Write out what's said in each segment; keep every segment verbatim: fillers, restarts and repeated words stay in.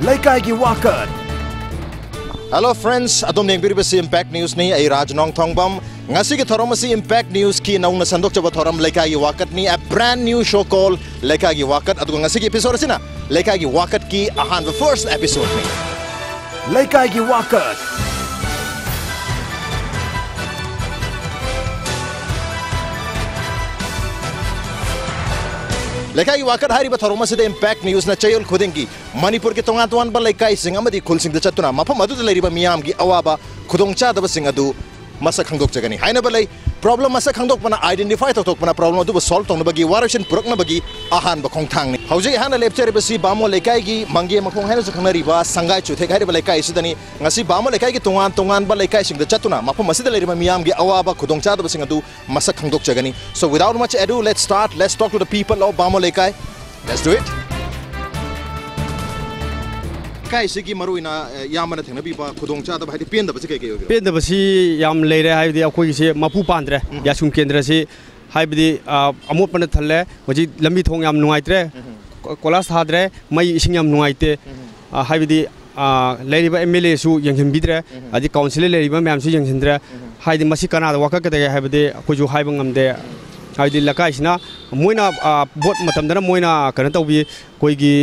ꯂꯩꯀꯥꯏꯒꯤ ꯋꯥꯀꯠ꯫ Hello friends, ꯑꯗꯣꯝꯅ ꯌꯦꯡꯕꯤꯔꯤꯕꯁꯤ Impact News ꯅꯤ꯫ ꯑꯩ ꯔꯥꯖ ꯅꯣꯡꯊꯣꯡꯕꯝ꯫ ꯉꯁꯤꯒꯤ ꯊꯧꯔꯝ ꯑꯁꯤ Impact News ꯀꯤ ꯅꯧꯅ ꯁꯟꯗꯣꯛꯆꯕ ꯊꯧꯔꯝ ꯂꯩꯀꯥꯏꯒꯤ ꯋꯥꯀꯠꯅꯤ, a brand new show called ꯂꯩꯀꯥꯏꯒꯤ ꯋꯥꯀꯠ꯫ ꯑꯗꯨꯒ ꯉꯁꯤꯒꯤ episode ꯑꯁꯤꯅ ꯂꯩꯀꯥꯏꯒꯤ ꯋꯥꯀꯠꯀꯤ ꯑꯍꯥꯟꯕ first episode ꯅꯤ꯫ ꯂꯩꯀꯥꯏꯒꯤ ꯋꯥꯀꯠ꯫ ꯂꯩꯀꯥꯏꯒꯤ ꯋꯥꯀꯠ ꯍꯥꯏꯔꯤꯕ ꯊꯧꯔꯝ ꯑꯁꯤꯗ Impact News ꯅ ꯆꯌꯣꯜ ꯈꯨꯗꯤꯡꯒꯤ ꯃꯅꯤꯄꯨꯔꯒꯤ ꯇꯣꯉꯥꯟ ꯇꯣꯉꯥꯟꯕ ꯂꯩꯀꯥꯏꯁꯤꯡ ꯑꯃꯗꯤ ꯈꯨꯜꯁꯤꯡꯗ ꯆꯠꯇꯨꯅ ꯃꯐꯝ ꯑꯗꯨꯗ ꯂꯩꯔꯤꯕ ꯃꯤꯌꯥꯝꯒꯤ ꯑꯋꯥꯕ, ꯈꯨꯗꯣꯡꯆꯥꯗꯕꯁꯤꯡ ꯑꯗꯨ ꯃꯁꯛ ꯈꯪꯗꯣꯛꯆꯒꯅꯤ꯫ ꯍꯥꯏꯅꯕ ꯂꯩ, problem ꯃꯁꯛ ꯈꯪꯗꯣꯛꯄꯅ, identify ꯇꯧꯊꯣꯛꯄꯅ, problem ꯑꯗꯨꯕꯨ solve ꯇꯧꯅꯕꯒꯤ, ꯋꯥꯔꯛꯁꯤꯟ ꯄꯨꯔꯛꯅꯕꯒꯤ ꯑꯍꯥꯟꯕ ꯈꯣꯡꯊꯥꯡꯅꯤ꯫ ꯍꯧꯖꯤꯛ ꯑꯩꯍꯥꯛꯅ ꯂꯦꯞꯆꯔꯤꯕꯁꯤ ꯕꯥꯃꯣꯟ ꯂꯩꯀꯥꯏꯒꯤ ꯃꯪꯒꯦ ꯃꯈꯣꯡ ꯍꯥꯏꯅꯁꯨ ꯈꯪꯅꯔꯤꯕ ꯁꯪꯒꯥꯏ ꯆꯨꯊꯦꯛ ꯍꯥꯏꯔꯤꯕ ꯂꯩꯀꯥꯏ ꯑꯁꯤꯗꯅꯤ꯫ ꯉꯁꯤ ꯕꯥꯃꯣꯟ ꯂꯩꯀꯥꯏꯒꯤ ꯇꯣꯉꯥꯟ ꯇꯣꯉꯥꯟꯕ ꯂꯩꯀꯥꯏꯁꯤꯡꯗ ꯆꯠꯇꯨꯅ ꯃꯐꯝ ꯑꯁꯤꯗ ꯂꯩꯔꯤꯕ ꯃꯤꯌꯥꯝꯒꯤ ꯑꯋꯥꯕ, ꯈꯨꯗꯣꯡꯆꯥꯗꯕꯁꯤꯡ ꯑꯗꯨ ꯃꯁꯛ ꯈꯪꯗꯣꯛꯆꯒꯅꯤ꯫ So without much ado, let's start, let's talk to the people of ꯕꯥꯃꯣꯟ ꯂꯩꯀꯥꯏ꯫ Let's do it. ꯂꯩꯀꯥꯏꯁꯤꯒꯤ ꯃꯔꯨꯑꯣꯏꯅ, ꯑ, ꯏꯌꯥꯝꯕꯅ ꯊꯦꯡꯅꯕꯤꯕ ꯈꯨꯗꯣꯡꯆꯥꯗꯕ, ꯍꯥꯏꯗꯤ ꯄꯦꯟꯗꯕꯁꯤ ꯀꯩ ꯀꯩ ꯑꯣꯏꯕꯤꯔꯣ? ꯄꯦꯟꯗꯕꯁꯤ ꯌꯥꯝ ꯂꯩꯔꯦ, ꯍꯥꯏꯕꯗꯤ ꯑꯩꯈꯣꯏꯒꯤꯁꯦ ꯃꯄꯨ ꯄꯥꯟꯗ꯭ꯔꯦ꯫ ꯎꯝ꯫ ꯌꯥꯁꯨꯡ ꯀꯦꯟꯗ꯭ꯔꯁꯤ, ꯍꯥꯏꯕꯗꯤ, ꯑ, ꯑꯃꯣꯠꯄꯅ ꯊꯜꯂꯦ꯫ ꯍꯧꯖꯤꯛ ꯂꯝꯕꯤ ꯊꯣꯡ ꯌꯥꯝ ꯅꯨꯡꯉꯥꯏꯇ꯭ꯔꯦ꯫ ꯎꯝ꯫ ꯀꯣ-, ꯀꯣꯏꯂꯥꯁ ꯊꯥꯗ꯭ꯔꯦ, ꯃꯩ ꯏꯁꯤꯡ ꯌꯥꯝ ꯅꯨꯡꯉꯥꯏꯇꯦ꯫ ꯎꯝ꯫ ꯑ, ꯍꯥꯏꯕꯗꯤ, ꯑ, ꯂꯩꯔꯤꯕ MLA ꯁꯨ ꯌꯦꯡꯁꯤꯟꯕꯤꯗ꯭ꯔꯦ꯫ ꯎꯝ꯫ ꯑꯗꯩ council ꯂꯩꯔꯤꯕ ꯃꯌꯥꯝꯁꯨ ꯌꯦꯡꯁꯤꯟꯗ꯭ꯔꯦ꯫ ꯎꯝ꯫ ꯍꯥꯏꯗꯤ ꯃꯁꯤ ꯀꯅꯥꯗ ꯋꯥꯀꯠꯀꯗꯒꯦ ꯍꯥꯏꯕꯗꯤ ꯑꯩꯈꯣꯏꯁꯨ ꯍꯥꯏꯕ ꯉꯝꯗꯦ꯫ ꯍꯥꯏꯗꯤ ꯂꯩꯀꯥꯏꯁꯤꯅ ꯃꯣꯏꯅ, ꯑ, vote ꯃꯇꯝꯗꯅ ꯃꯣꯏꯅ ꯀꯩꯅꯣ ꯇꯧꯕꯤ, ꯑꯩꯈꯣꯏꯒꯤ,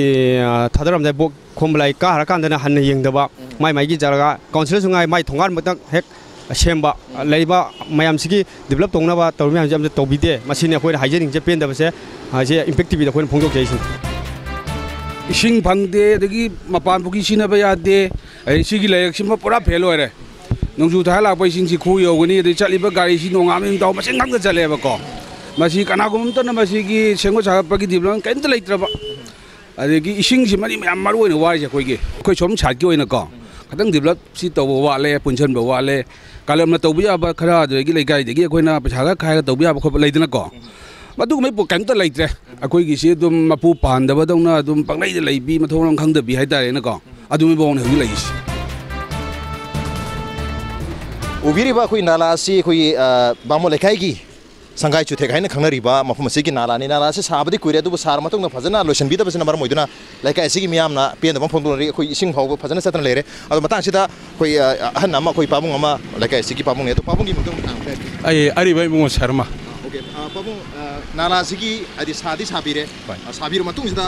ꯑ, ꯊꯥꯗꯔꯝꯗꯥꯏ vote ꯈꯣꯝꯕ ꯂꯥꯛꯏ, ꯀꯥꯔꯀꯥꯟꯗꯅ ꯍꯟꯅ ꯌꯦꯡꯗꯕ, ꯎꯝ꯫ ꯃꯥꯏ ꯃꯥꯏꯒꯤ ꯖꯒꯥ, council ꯁꯨ ꯉꯥꯏ, ꯃꯥꯏ ꯊꯣꯡꯒꯥꯟꯃꯛꯇꯪ ꯍꯦꯛ ꯁꯦꯝꯕ, ꯎꯝ꯫ ꯂꯩꯔꯤꯕ ꯃꯌꯥꯝꯁꯤꯒꯤ develop ꯇꯧꯅꯕ ꯇꯧꯔꯤ ꯃꯌꯥꯝꯁꯦ ꯑꯝꯇ ꯇꯧꯕꯤꯗꯦ꯫ ꯃꯁꯤꯅꯤ ꯑꯩꯈꯣꯏꯅ ꯍꯥꯏꯖꯅꯤꯡꯖ ꯄꯦꯟꯗꯕꯁꯦ, ꯑ, ꯁꯤ Impact TV ꯗ ꯑꯩꯈꯣꯏꯅ ꯐꯣꯡꯗꯣꯛꯆꯔꯤꯁꯤꯅꯤ꯫ ꯏꯁꯤꯡ ꯐꯪꯗꯦ, ꯑꯗꯒꯤ ꯃꯄꯥꯟ ꯄꯨꯈ꯭ꯔꯤ ꯁꯤꯖꯤꯟꯅꯕ ꯌꯥꯗꯦ, ꯑꯗꯩ ꯁꯤꯒꯤ ꯂꯩꯔꯛꯁꯤꯃ ꯄꯨꯔꯥ fail ꯑꯣꯏꯔꯦ꯫ ꯅꯣꯡꯖꯨ ꯊꯥ ꯂꯥꯛꯄ ꯏꯁꯤꯡꯁꯤ ꯈꯨ ꯌꯧꯒꯅꯤ, ꯑꯗꯩ ꯆꯠꯂꯤꯕ ꯒꯥꯔꯤꯁꯤ ꯅꯣꯡꯉꯥꯟꯕ ꯅꯨꯃꯤꯠ ꯇꯥꯕ ꯃꯆꯤꯟ ꯈꯪꯗ ꯆꯠꯂꯦꯕꯀꯣ꯫ ꯃꯁꯤ ꯀꯅꯥꯒꯨꯝꯕ ꯑꯃꯠꯇꯅ ꯃꯁꯤꯒꯤ ꯁꯦꯝꯒꯠ ꯁꯥꯒꯠꯄꯒꯤ development ꯀꯔꯤꯝꯇ ꯂꯩꯇ꯭ꯔꯕ꯫ ꯑꯗꯒꯤ ꯏꯁꯤꯡꯁꯤꯃꯅꯤ ꯃꯌꯥꯝ ꯃꯔꯨ ꯑꯣꯏꯅ ꯋꯥꯔꯤꯁꯦ ꯑꯩꯈꯣꯏꯒꯤ꯫ ꯑꯩꯈꯣꯏ ꯁꯣꯝ side ꯀꯤ ꯑꯣꯏꯅꯀꯣ, ꯈꯤꯇꯪ develop ꯁꯤ ꯇꯧꯕ ꯋꯥꯠꯂꯦ, ꯄꯨꯟꯁꯤꯟꯕ ꯋꯥꯠꯂꯦ꯫ ꯀꯂꯝꯅ ꯇꯧꯕ ꯌꯥꯕ ꯈꯔ, ꯑꯗꯨꯗꯒꯤ ꯂꯩꯀꯥꯏꯗꯒꯤ ꯑꯩꯈꯣꯏꯅ ꯄꯩꯁꯥ ꯈꯔ ꯈꯥꯏꯔꯒ ꯇꯧꯕ ꯌꯥꯕ ꯈꯣꯠꯄ ꯂꯩꯗꯅꯀꯣ, ꯃꯗꯨꯒꯨꯝꯕꯩ ꯄꯣ-, ꯀꯩꯝꯇ ꯂꯩꯇ꯭ꯔꯦ꯫ ꯑꯩꯈꯣꯏꯒꯤꯁꯤ ꯑꯗꯨꯝ ꯃꯄꯨ ꯄꯥꯟꯗꯕꯗꯧꯅ ꯑꯗꯨꯝ ꯄꯪꯂꯩꯗ ꯂꯩꯕꯤ, ꯃꯊꯣꯡ ꯃꯔꯝ ꯈꯪꯗꯕꯤ ꯍꯥꯏꯇꯥꯔꯦꯅꯦꯀꯣ, ꯑꯗꯨꯒꯨꯝꯕꯩ ꯃꯑꯣꯡꯅꯦ ꯍꯧꯖꯤꯛ ꯂꯩꯔꯤꯁꯤ꯫ ꯎꯕꯤꯔꯤꯕ ꯑꯩꯈꯣꯏ ꯅꯥꯂꯥ ꯑꯁꯤ ꯑꯩꯈꯣꯏꯒꯤ, ꯑ, ꯕꯥꯃꯣꯟ ꯂꯩꯀꯥꯏꯒꯤ ꯁꯪꯒꯥꯏ ꯆꯨꯊꯦꯛ ꯍꯥꯏꯅ ꯈꯪꯅꯔꯤꯕ ꯃꯐꯝ ꯑꯁꯤꯒꯤ ꯅꯥꯂꯥꯅꯤ꯫ ꯅꯥꯂꯥꯁꯤ ꯁꯥꯕꯗꯤ ꯀꯨꯏꯔꯦ, ꯑꯗꯨꯕꯨ ꯁꯥꯔ ꯃꯇꯨꯡꯗ ꯐꯖꯅ ꯂꯣꯏꯁꯤꯟꯕꯤꯗꯕꯁꯤꯅ ꯃꯔꯝ ꯑꯣꯏꯗꯨꯅ ꯂꯩꯀꯥꯏ ꯑꯁꯤꯒꯤ ꯃꯤꯌꯥꯝꯅ ꯄꯦꯟꯗꯕ ꯑꯃ ꯐꯣꯡꯗꯣꯛꯅꯔꯤ꯫ ꯑꯩꯈꯣꯏ ꯏꯁꯤꯡ ꯐꯥꯎꯕ ꯐꯖꯅ ꯆꯠꯇꯅ ꯂꯩꯔꯦ꯫ ꯑꯗꯣ ꯃꯇꯥꯡꯁꯤꯗ ꯑꯩꯈꯣꯏ, ꯑ, ꯑꯍꯟ ꯑꯃ, ꯑꯩꯈꯣꯏ ꯄꯥꯕꯨꯡ ꯑꯃ ꯂꯩꯀꯥꯏ ꯑꯁꯤꯒꯤ ꯄꯥꯕꯨꯡꯅꯦ꯫ ꯑꯗꯣ ꯄꯥꯕꯨꯡꯒꯤ ꯃꯤꯡꯗꯣ ꯑꯃꯨꯛ ꯍꯥꯏꯕꯤꯔꯛꯑꯣ꯫ ꯑꯩ ꯑꯔꯤꯕ ꯏꯕꯨꯡꯉꯣ ꯁꯔꯃ꯫ ꯑꯣꯀꯦ꯫ ꯑ, ꯄꯥꯕꯨꯡ, ꯑ, ꯅꯥꯂꯥꯁꯤꯒꯤ ꯍꯥꯏꯗꯤ ꯁꯥꯗꯤ ꯁꯥꯕꯤꯔꯦ꯫ ꯍꯣꯏ꯫ ꯑ, ꯁꯥꯕꯤꯔ ꯃꯇꯨꯡꯁꯤꯗ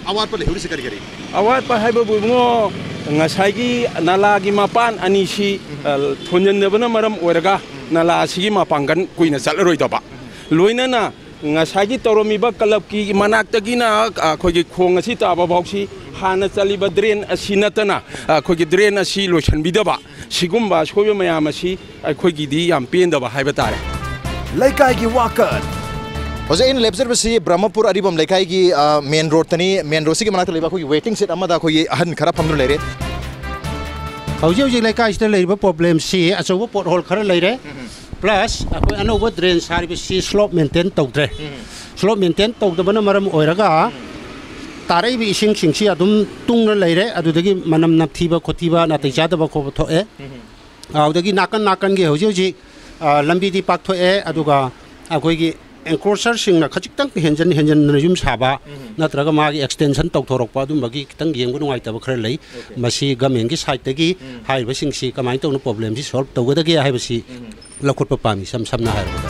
ꯑꯋꯥꯠꯄ ꯂꯩꯍꯧꯔꯤꯁꯦ ꯀꯔꯤ ꯀꯔꯤ? ꯑꯋꯥꯠꯄ ꯍꯥꯏꯕꯕꯨ ꯏꯕꯨꯡꯉꯣ, ꯉꯁꯥꯏꯒꯤ ꯅꯥꯂꯥꯒꯤ ꯃꯄꯥꯟ ꯑꯅꯤꯁꯤ, ꯎꯝ꯫ ꯑ, ꯊꯣꯟꯖꯤꯟꯗꯕꯅ ꯃꯔꯝ ꯑꯣꯏꯔꯒ ꯎꯝ꯫ ꯅꯥꯂꯥ ꯑꯁꯤꯒꯤ ꯃꯄꯥꯡꯒꯜ ꯀꯨꯏꯅ ꯆꯠꯂꯔꯣꯏꯗꯕ꯫ ꯎꯝ꯫ ꯂꯣꯏꯅꯅ ꯉꯁꯥꯏꯒꯤ ꯇꯧꯔꯝꯃꯤꯕ ꯀ꯭ꯂꯕꯀꯤ ꯃꯅꯥꯛꯇꯒꯤꯅ ꯑꯩꯈꯣꯏꯒꯤ ꯈꯣꯡ ꯑꯁꯤ ꯇꯥꯕ ꯐꯥꯎꯁꯤ ꯍꯥꯟꯅ ꯆꯠꯂꯤꯕ ꯗ꯭ꯔꯦꯟ ꯑꯁꯤ ꯅꯠꯇꯅ ꯑꯩꯈꯣꯏꯒꯤ ꯗ꯭ꯔꯦꯟ ꯑꯁꯤ ꯂꯣꯏꯁꯤꯟꯕꯤꯗꯕ, ꯁꯤꯒꯨꯝꯕ ꯑꯁꯣꯏꯕ ꯃꯌꯥꯝ ꯑꯁꯤ ꯑꯩꯈꯣꯏꯒꯤꯗꯤ ꯌꯥꯝ ꯄꯦꯟꯗꯕ ꯍꯥꯏꯕ ꯇꯥꯔꯦ꯫ ꯂꯩꯀꯥꯏꯒꯤ ꯋꯥꯀꯠ꯫ ꯍꯧꯖꯤꯛ ꯑꯩꯅ ꯂꯦꯞꯆꯔꯤꯕꯁꯤ ꯕ꯭ꯔꯍꯃꯄꯨꯔ ꯑꯔꯤꯕꯝ ꯂꯩꯀꯥꯏꯒꯤ, ꯑ, ꯃꯦꯟ ꯔꯣꯗꯇꯅꯤ꯫ ꯃꯦꯟ ꯔꯣꯗꯁꯤꯒꯤ ꯃꯅꯥꯛꯇ ꯂꯩꯕ ꯑꯩꯈꯣꯏꯒꯤ ꯋꯦꯇꯤꯡ ꯁꯦꯠ ꯑꯃꯗ ꯑꯩꯈꯣꯏꯒꯤ ꯑꯍꯟ ꯈꯔ ꯐꯝꯗꯨꯅ ꯂꯩꯔꯦ꯫ ꯍꯧꯖꯤꯛ ꯍꯧꯖꯤꯛ ꯂꯩꯀꯥꯏꯁꯤꯗ ꯂꯩꯔꯤꯕ ꯄ꯭ꯔꯣꯕ꯭ꯂꯦꯝꯁꯤ ꯑꯆꯧꯕ ꯄꯣꯠꯍꯣꯜ ꯈꯔ ꯂꯩꯔꯦ꯫ ꯎꯝ꯫ ꯄ꯭ꯂꯁ ꯑꯩꯈꯣꯏ ꯑꯅꯧꯕ ꯗ꯭ꯔꯦꯟ ꯁꯥꯔꯤꯕꯁꯤ ꯁ꯭ꯂꯣꯞ ꯃꯦꯟꯇꯦꯟ ꯇꯧꯗ꯭ꯔꯦ꯫ ꯎꯝ꯫ ꯁ꯭ꯂꯣꯞ ꯃꯦꯟꯇꯦꯟ ꯇꯧꯗꯕꯅ ꯃꯔꯝ ꯑꯣꯏꯔꯒ ꯎꯝ꯫ ꯇꯥꯔꯛꯏꯕ ꯏꯁꯤꯡꯁꯤꯡꯁꯤ ꯑꯗꯨꯝ ꯇꯨꯡꯅ ꯂꯩꯔꯦ꯫ ꯑꯗꯨꯗꯒꯤ ꯃꯅꯝ ꯅꯝꯊꯤꯕ ꯈꯣꯊꯤꯕ, ꯅꯥꯇꯩ ꯆꯥꯗꯕ ꯈꯣꯠꯄ ꯊꯣꯛꯑꯦ꯫ ꯎꯝ꯫ ꯑꯗꯨꯗꯒꯤ ꯅꯥꯀꯟ ꯅꯥꯀꯟꯒꯤ ꯍꯧꯖꯤꯛ ꯍꯧꯖꯤꯛ, ꯑ, ꯂꯝꯕꯤꯗꯤ ꯄꯥꯛꯊꯣꯛꯑꯦ, ꯑꯗꯨꯒ ꯑꯩꯈꯣꯏꯒꯤ ꯑꯦꯟꯀ꯭ꯔꯣꯆꯔꯁꯤꯡꯅ ꯈꯖꯤꯛꯇꯪ ꯍꯦꯟꯖꯟ ꯍꯦꯟꯖꯟꯅ ꯌꯨꯝ ꯁꯥꯕ ꯎꯝ꯫ ꯅꯠꯇ꯭ꯔꯒ ꯃꯥꯒꯤ ꯑꯦꯛꯁꯇꯦꯟꯁꯟ ꯇꯧꯊꯣꯔꯛꯄ, ꯑꯗꯨꯝꯕꯒꯤ ꯈꯤꯇꯪ ꯌꯦꯡꯕ ꯅꯨꯡꯉꯥꯏꯇꯕ ꯈꯔ ꯂꯩ꯫ ꯑꯣꯀꯦ꯫ ꯃꯁꯤ ꯒꯃꯦꯟꯒꯤ ꯁꯥꯏꯠꯇꯒꯤ ꯎꯝ꯫ ꯍꯥꯏꯔꯤꯕꯁꯤꯡꯁꯤ ꯀꯃꯥꯏꯅ ꯇꯧꯅ ꯄ꯭ꯔꯣꯕ꯭ꯂꯦꯝꯁꯤ ꯁꯣꯜꯕ ꯇꯧꯒꯗꯒꯦ ꯍꯥꯏꯕꯁꯤ ꯎꯝ꯫ ꯂꯧꯈꯠꯄ ꯄꯥꯝꯃꯤ, ꯏꯁꯝ ꯁꯝꯅ ꯍꯥꯏꯔꯕꯗ꯫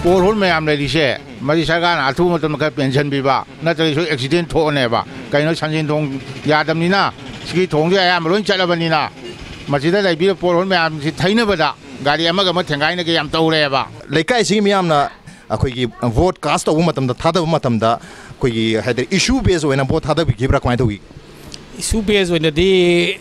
ꯄꯣꯠꯍꯣꯜ ꯃꯌꯥꯝ ꯂꯩꯔꯤꯁꯦ, ꯎꯝ꯫ ꯃꯁꯤ ꯁꯔꯀꯥꯔꯅ ꯑꯊꯨꯕ ꯃꯇꯝꯗ ꯈꯔ ꯄꯦꯟꯁꯤꯟꯕꯤꯕ, ꯎꯝ꯫ ꯅꯠꯇ꯭ꯔꯗꯤ ꯁꯣꯏ ꯑꯦꯛꯁꯤꯗꯦꯟ ꯊꯣꯛꯑꯅꯦꯕ꯫ ꯎꯝ꯫ ꯀꯩꯅꯣ, ꯁꯟꯖꯦꯟ ꯊꯣꯡ ꯌꯥꯗꯕꯅꯤꯅ, ꯎꯝ꯫ ꯁꯤꯒꯤ ꯊꯣꯡꯁꯦ ꯑꯌꯥꯝꯕ ꯂꯣꯏ ꯆꯠꯂꯕꯅꯤꯅ, ꯎꯝ꯫ ꯃꯁꯤꯗ ꯂꯩꯕꯤꯔꯤꯕ ꯄꯣꯠꯍꯣꯜ ꯃꯌꯥꯝꯁꯤ ꯊꯩꯅꯕꯗ ꯎꯝ꯫ ꯒꯥꯔꯤ ꯑꯃꯒ ꯑꯃ ꯊꯦꯡꯒꯥꯏꯅꯒꯦ ꯌꯥꯝ ꯇꯧꯔꯦꯕ꯫ ꯂꯩꯀꯥꯏꯁꯤꯒꯤ ꯃꯤꯌꯥꯝꯅ ꯑꯩꯈꯣꯏꯒꯤ ꯚꯣꯠ ꯀꯥꯁ ꯇꯧꯕ ꯃꯇꯝꯗ, ꯊꯥꯗꯕ ꯃꯇꯝꯗ, ꯑꯩꯈꯣꯏꯒꯤ ꯍꯥꯏꯇꯥꯔꯦ, ꯏꯁꯨ ꯕꯦꯖ ꯑꯣꯏꯅ ꯚꯣꯠ ꯊꯥꯗꯕꯤꯈꯤꯕ꯭ꯔꯥ, ꯀꯃꯥꯏꯅ ꯇꯧꯏ? ꯏꯁꯨ ꯕꯦꯖ ꯑꯣꯏꯅꯗꯤ